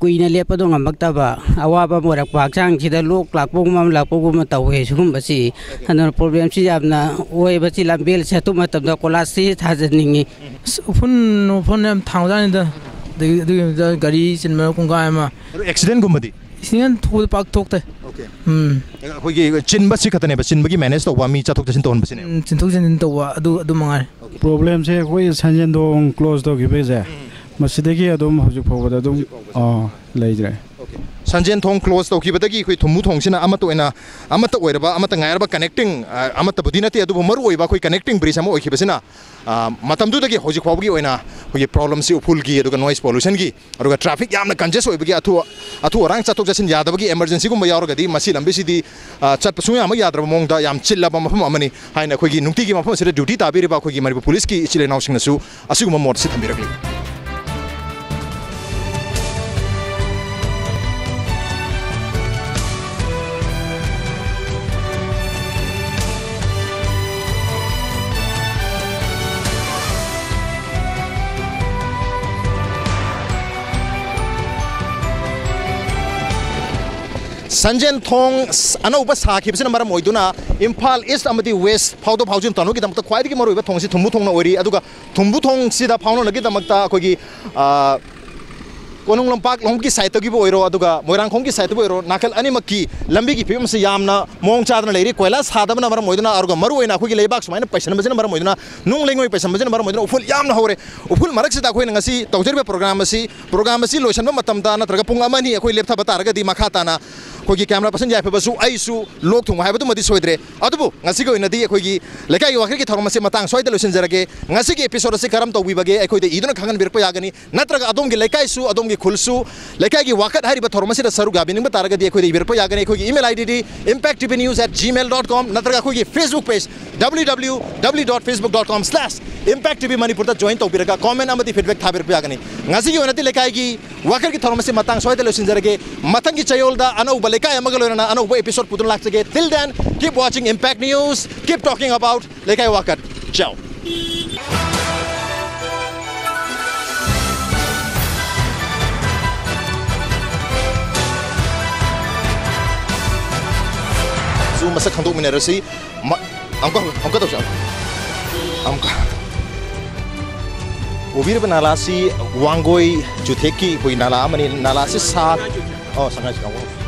ꯀꯨꯏꯅ ꯂꯦꯞꯄꯗꯣ ꯉꯝꯃꯛꯇꯕ, ꯑꯋꯥꯕ ꯑꯃ ꯑꯣꯏꯔꯛꯄ, ꯍꯛꯆꯥꯡꯁꯤꯗ ꯂꯣꯛ ꯂꯥꯛꯄꯒꯨꯝꯕ ꯑꯃ ꯂꯥꯛꯄꯒꯨꯝꯕ ꯇꯧꯋꯦ꯫ ꯁꯤꯒꯨꯝꯕꯁꯤ ꯑꯗꯨꯅ ꯄ꯭ꯔꯣꯕ꯭ꯂꯦꯝꯁꯤ ꯌꯥꯝꯅ ꯑꯣꯏꯕꯁꯤ ꯂꯝꯕꯦꯜ ꯆꯠꯄ ꯃꯇꯝꯗ ꯀꯣꯂꯥꯁꯁꯤ ꯊꯥꯖꯅꯤꯡꯉꯤ꯫ ꯑꯁ, ꯎꯐꯨꯟ, ꯎꯐꯨꯟ ꯌꯥꯝ ꯊꯥꯡꯖꯥꯠꯅꯤꯗ꯫ ꯑꯗꯨꯒꯤ, ꯑꯗꯨꯒꯤ ꯃꯊꯛꯇ ꯒꯥꯔꯤ ꯆꯤꯟꯕ ꯄꯨꯡꯈꯥꯏ ꯑꯃ꯫ ꯑꯗꯨ ꯑꯦꯛꯁꯤꯗꯦꯟꯒꯨꯝꯕꯗꯤ? ꯑꯦꯛꯁꯤꯗꯦꯟ ꯊꯣꯛꯄꯗꯤ ꯄꯥꯛ ꯊꯣꯛꯇꯦ꯫ ꯑꯣꯀꯦ꯫ ꯎꯝ꯫ ꯑꯩꯈꯣꯏꯒꯤ ꯆꯤꯟꯕꯁꯤ ꯈꯛꯇꯅꯦꯕ, ꯆꯤꯟꯕꯒꯤ ꯃꯦꯅꯦꯖ ꯇꯧꯕ, ꯃꯤ ꯆꯠꯊꯣꯛ ꯆꯠꯁꯤꯟ ꯇꯧꯍꯟꯕꯁꯤꯅꯦ꯫ ꯎꯝ, ꯆꯤꯟꯊꯣꯛ ꯆꯤꯟꯁꯤꯟ ꯇꯧꯕ, ꯑꯗꯨ, ꯑꯗꯨ ꯃꯉꯥꯏꯔꯦ꯫ ꯄ꯭ꯔꯣꯕ꯭ꯂꯦꯝꯁꯦ ꯑꯩꯈꯣꯏ ꯁꯟꯖꯦꯟ ꯊꯣꯡ ꯀ꯭ꯂꯣꯖ ꯇꯧꯈꯤꯕꯒꯤꯁꯦ, ꯎꯝ꯫ ꯃꯁꯤꯗꯒꯤ ꯑꯗꯨꯝ ꯍꯧꯖꯤꯛ ꯐꯥꯎꯕꯗ ꯑꯗꯨꯝ, ꯍꯧꯖꯤꯛ ꯐꯥꯎꯕꯁꯦ꯫ ꯑꯥ, ꯂꯩꯇ꯭ꯔꯦ꯫ ꯑꯣꯀꯦ꯫ ꯁꯟꯖꯦꯟ ꯊꯣꯡ ꯀ꯭ꯂꯣꯖ ꯇꯧꯈꯤꯕꯗꯒꯤ ꯑꯩꯈꯣꯏ ꯊꯨꯝꯕꯨ ꯊꯣꯡꯁꯤꯅ ꯑꯃꯠꯇ ꯑꯣꯏꯅ, ꯑꯃꯠꯇ ꯑꯣꯏꯔꯕ, ꯑꯃꯠꯇ ꯉꯥꯏꯔꯕ ꯀꯅꯦꯛꯇꯤꯡ, ꯑ, ꯑꯃꯠꯇꯕꯨꯗꯤ ꯅꯠꯇꯦ, ꯑꯗꯨꯕꯨ ꯃꯔꯨ ꯑꯣꯏꯕ ꯑꯩꯈꯣꯏ ꯀꯅꯦꯛꯇꯤꯡ ꯕ꯭ꯔꯤꯖ ꯑꯃ ꯑꯣꯏꯈꯤꯕꯁꯤꯅ, ꯑ, ꯃꯇꯝꯗꯨꯗꯒꯤ ꯍꯧꯖꯤꯛ ꯐꯥꯎꯕꯒꯤ ꯑꯣꯏꯅ ꯑꯩꯈꯣꯏꯒꯤ ꯄ꯭ꯔꯣꯕ꯭ꯂꯦꯝꯁꯤ ꯎꯐꯨꯜꯒꯤ, ꯑꯗꯨꯒ ꯅꯣꯏꯁ ꯄꯣꯂꯨꯁꯟꯒꯤ, ꯑꯗꯨꯒ ꯇ꯭ꯔꯥꯐꯤꯛ ꯌꯥꯝꯅ ꯀꯟꯖꯦꯁ ꯑꯣꯏꯕꯒꯤ, ꯑꯊꯨ, ꯑꯊꯨ ꯑꯔꯥꯡ ꯆꯠꯊꯣꯛ ꯆꯠꯁꯤꯟ ꯌꯥꯗꯕꯒꯤ, ꯑꯦꯃꯔꯖꯦꯟꯁꯤꯒꯨꯝꯕ ꯌꯥꯎꯔꯒꯗꯤ ꯃꯁꯤ ꯂꯝꯕꯤꯁꯤꯗꯤ, ꯑ, ꯆꯠꯄ ꯁꯨꯡꯌꯥꯃꯛ ꯌꯥꯗ꯭ꯔꯕ ꯃꯑꯣꯡꯗ ꯌꯥꯝ ꯆꯤꯜꯂꯕ ꯃꯐꯝ ꯑꯃꯅꯤ ꯍꯥꯏꯅ ꯑꯩꯈꯣꯏꯒꯤ ꯅꯨꯡꯇꯤꯒꯤ ꯃꯐꯝ ꯑꯁꯤꯗ ꯗ꯭ꯌꯨꯇꯤ ꯇꯥꯕꯤꯔꯤꯕ ꯑꯩꯈꯣꯏꯒꯤ ꯃꯅꯤꯄꯨꯔ ꯄꯨꯂꯤꯁꯀꯤ ꯏꯆꯤꯜ ꯏꯅꯥꯎꯁꯤꯡꯅꯁꯨ ꯑꯁꯤꯒꯨꯝꯕ ꯃꯣꯠꯁꯤ ꯊꯝꯕꯤꯔꯛꯂꯤ꯫ ꯁꯟꯖꯦꯟ ꯊꯣꯡ ꯑꯅꯧꯕ ꯁꯥꯈꯤꯕꯁꯤꯅ ꯃꯔꯝ ꯑꯣꯏꯗꯨꯅ ꯏꯝꯐꯥꯜ ꯏꯁ ꯑꯃꯗꯤ ꯋꯦꯁ ꯐꯥꯎꯗꯣꯛ ꯐꯥꯎꯖꯤꯟ ꯇꯧꯅꯕꯒꯤꯗꯃꯛꯇ ꯈ꯭ꯋꯥꯏꯗꯒꯤ ꯃꯔꯨꯑꯣꯏꯕ ꯊꯣꯡꯁꯤ ꯊꯨꯝꯕꯨ ꯊꯣꯡꯅ ꯑꯣꯏꯔꯤ꯫ ꯑꯗꯨꯒ ꯊꯨꯝꯕꯨ ꯊꯣꯡꯁꯤꯗ ꯐꯥꯎꯅꯅꯕꯒꯤꯗꯃꯛꯇ ꯑꯩꯈꯣꯏꯒꯤ, ꯑ, ꯀꯣꯅꯨꯡ ꯂꯝꯄꯥꯛ ꯂꯣꯝꯒꯤ ꯁꯥꯏꯠꯇꯒꯤꯕꯨ ꯑꯣꯏꯔꯣ, ꯑꯗꯨꯒ ꯃꯣꯏꯔꯥꯡꯈꯣꯝꯒꯤ ꯁꯥꯏꯠꯇꯕꯨ ꯑꯣꯏꯔꯣ, ꯅꯥꯀꯜ ꯑꯅꯤꯃꯛꯀꯤ ꯂꯝꯕꯤꯒꯤ ꯐꯤꯕꯝꯁꯤ ꯌꯥꯝꯅ ꯃꯑꯣꯡ ꯆꯥꯗꯅ ꯂꯩꯔꯤ꯫ ꯀꯣꯏꯂꯥ ꯁꯥꯗꯕꯅ ꯃꯔꯝ ꯑꯣꯏꯗꯨꯅ, ꯑꯗꯨꯒ ꯃꯔꯨꯑꯣꯏꯅ ꯑꯩꯈꯣꯏꯒꯤ ꯂꯩꯕꯥꯛ ꯁꯨꯃꯥꯏꯅ ꯄꯩꯁꯟꯕꯁꯤꯅ ꯃꯔꯝ ꯑꯣꯏꯗꯨꯅ, ꯅꯨꯡ ꯂꯩꯉꯣꯏ ꯄꯩꯁꯟꯕꯁꯤꯅ ꯃꯔꯝ ꯑꯣꯏꯗꯨꯅ ꯎꯐꯨꯜ ꯌꯥꯝꯅ ꯍꯧꯔꯦ꯫ ꯎꯐꯨꯜ ꯃꯔꯛꯁꯤꯗ ꯑꯩꯈꯣꯏꯅ ꯉꯁꯤ ꯇꯧꯖꯔꯤꯕ ꯄ꯭ꯔꯣꯒ꯭ꯔꯥꯝ ꯑꯁꯤ, ꯄ꯭ꯔꯣꯒ꯭ꯔꯥꯝ ꯑꯁꯤ ꯂꯣꯏꯁꯤꯟꯕ ꯃꯇꯝꯗ ꯅꯠꯇ꯭ꯔꯒ ꯄꯨꯡ ꯑꯃ ꯑꯅꯤ ꯑꯩꯈꯣꯏ ꯂꯦꯞꯊꯕ ꯇꯥꯔꯒꯗꯤ, ꯃꯈꯥ ꯇꯥꯅ ꯑꯩꯈꯣꯏꯒꯤ ꯀꯦꯃꯦꯔꯥ ꯄꯔꯁꯟ ꯌꯥꯏꯐꯕꯁꯨ, ꯑꯩꯁꯨ ꯂꯣꯛ ꯊꯨꯡꯕ ꯍꯥꯏꯕꯗꯨꯃꯗꯤ ꯁꯣꯏꯗ꯭ꯔꯦ꯫ ꯑꯗꯨꯕꯨ ꯉꯁꯤꯒꯤ ꯑꯣꯏꯅꯗꯤ ꯑꯩꯈꯣꯏꯒꯤ ꯂꯩꯀꯥꯏꯒꯤ ꯋꯥꯀꯠꯀꯤ ꯊꯧꯔꯝ ꯑꯁꯤ ꯃꯇꯥꯡ ꯁ꯭ꯋꯥꯏꯗ ꯂꯣꯏꯁꯤꯟꯖꯔꯒꯦ꯫ ꯉꯁꯤꯒꯤ ꯑꯦꯄꯤꯁꯣꯗ ꯑꯁꯤ ꯀꯔꯝ ꯇꯧꯕꯤꯕꯒꯦ ꯑꯩꯈꯣꯏꯗ ꯏꯗꯨꯅ ꯈꯪꯍꯟꯕꯤꯔꯛꯄ ꯌꯥꯒꯅꯤ, ꯅꯠꯇ꯭ꯔꯒ ꯑꯗꯣꯝꯒꯤ ꯂꯩꯀꯥꯏꯁꯨ, ꯑꯗꯣꯝꯒꯤ ꯈꯨꯜꯁꯨ ꯂꯩꯀꯥꯏꯒꯤ ꯋꯥꯀꯠ ꯍꯥꯏꯔꯤꯕ ꯊꯧꯔꯝ ꯑꯁꯤꯗ ꯁꯔꯨꯛ ꯌꯥꯕꯤꯅꯤꯡꯕ ꯇꯥꯔꯒꯗꯤ ꯑꯩꯈꯣꯏꯗ ꯏꯕꯤꯔꯛꯄ ꯌꯥꯒꯅꯤ꯫ ꯑꯩꯈꯣꯏꯒꯤ email ID D impact T V news at gmail dot com, ꯅꯠꯇ꯭ꯔꯒ ꯑꯩꯈꯣꯏꯒꯤ Facebook page W W W dot facebook dot com slash impact T V Manipur ꯗ join ꯇꯧꯕꯤꯔꯒ comment ꯑꯃꯗꯤ feedback ꯊꯥꯕꯤꯔꯛꯄ ꯌꯥꯒꯅꯤ꯫ ꯉꯁꯤꯒꯤ ꯑꯣꯏꯅꯗꯤ ꯂꯩꯀꯥꯏꯒꯤ ꯋꯥꯀꯠꯀꯤ ꯊꯧꯔꯝ ꯑꯁꯤ ꯃꯇꯥꯡ ꯁ꯭ꯋꯥꯏꯗ ꯂꯣꯏꯁꯤꯟꯖꯔꯒꯦ꯫ ꯃꯊꯪꯒꯤ ꯆꯌꯣꯜꯗ ꯑꯅꯧꯕ ꯂꯩꯀꯥꯏ ꯑꯃꯒ ꯂꯣꯏꯅꯅ ꯑꯅꯧꯕ ꯑꯦꯄꯤꯁꯣꯗ ꯄꯨꯗꯨꯅ ꯂꯥꯛꯆꯒꯦ꯫ Till then, keep watching Impact News, keep talking about ꯂꯩꯀꯥꯏ ꯋꯥꯀꯠ꯫ Ciao. ꯁꯨ ꯃꯁꯛ ꯈꯪꯗꯣꯛꯃꯤꯟꯅꯔꯁꯤ꯫ ꯃ-, ꯑꯃꯨꯛꯀ, ꯑꯃꯨꯛꯀ ꯇꯧꯁꯤ꯫ ꯑꯃꯨꯛꯀ꯫ ꯎꯕꯤꯔꯤꯕ ꯅꯥꯂꯥꯁꯤ ꯋꯥꯡꯒꯣꯏ ꯆꯨꯊꯦꯛꯀꯤ ꯑꯩꯈꯣꯏ ꯅꯥꯂꯥ ꯑꯃꯅꯤ꯫ ꯅꯥꯂꯥꯁꯤ ꯁꯥ-, ꯑꯣ, ꯁꯉꯥꯏ ꯆꯨꯊꯦꯛ꯫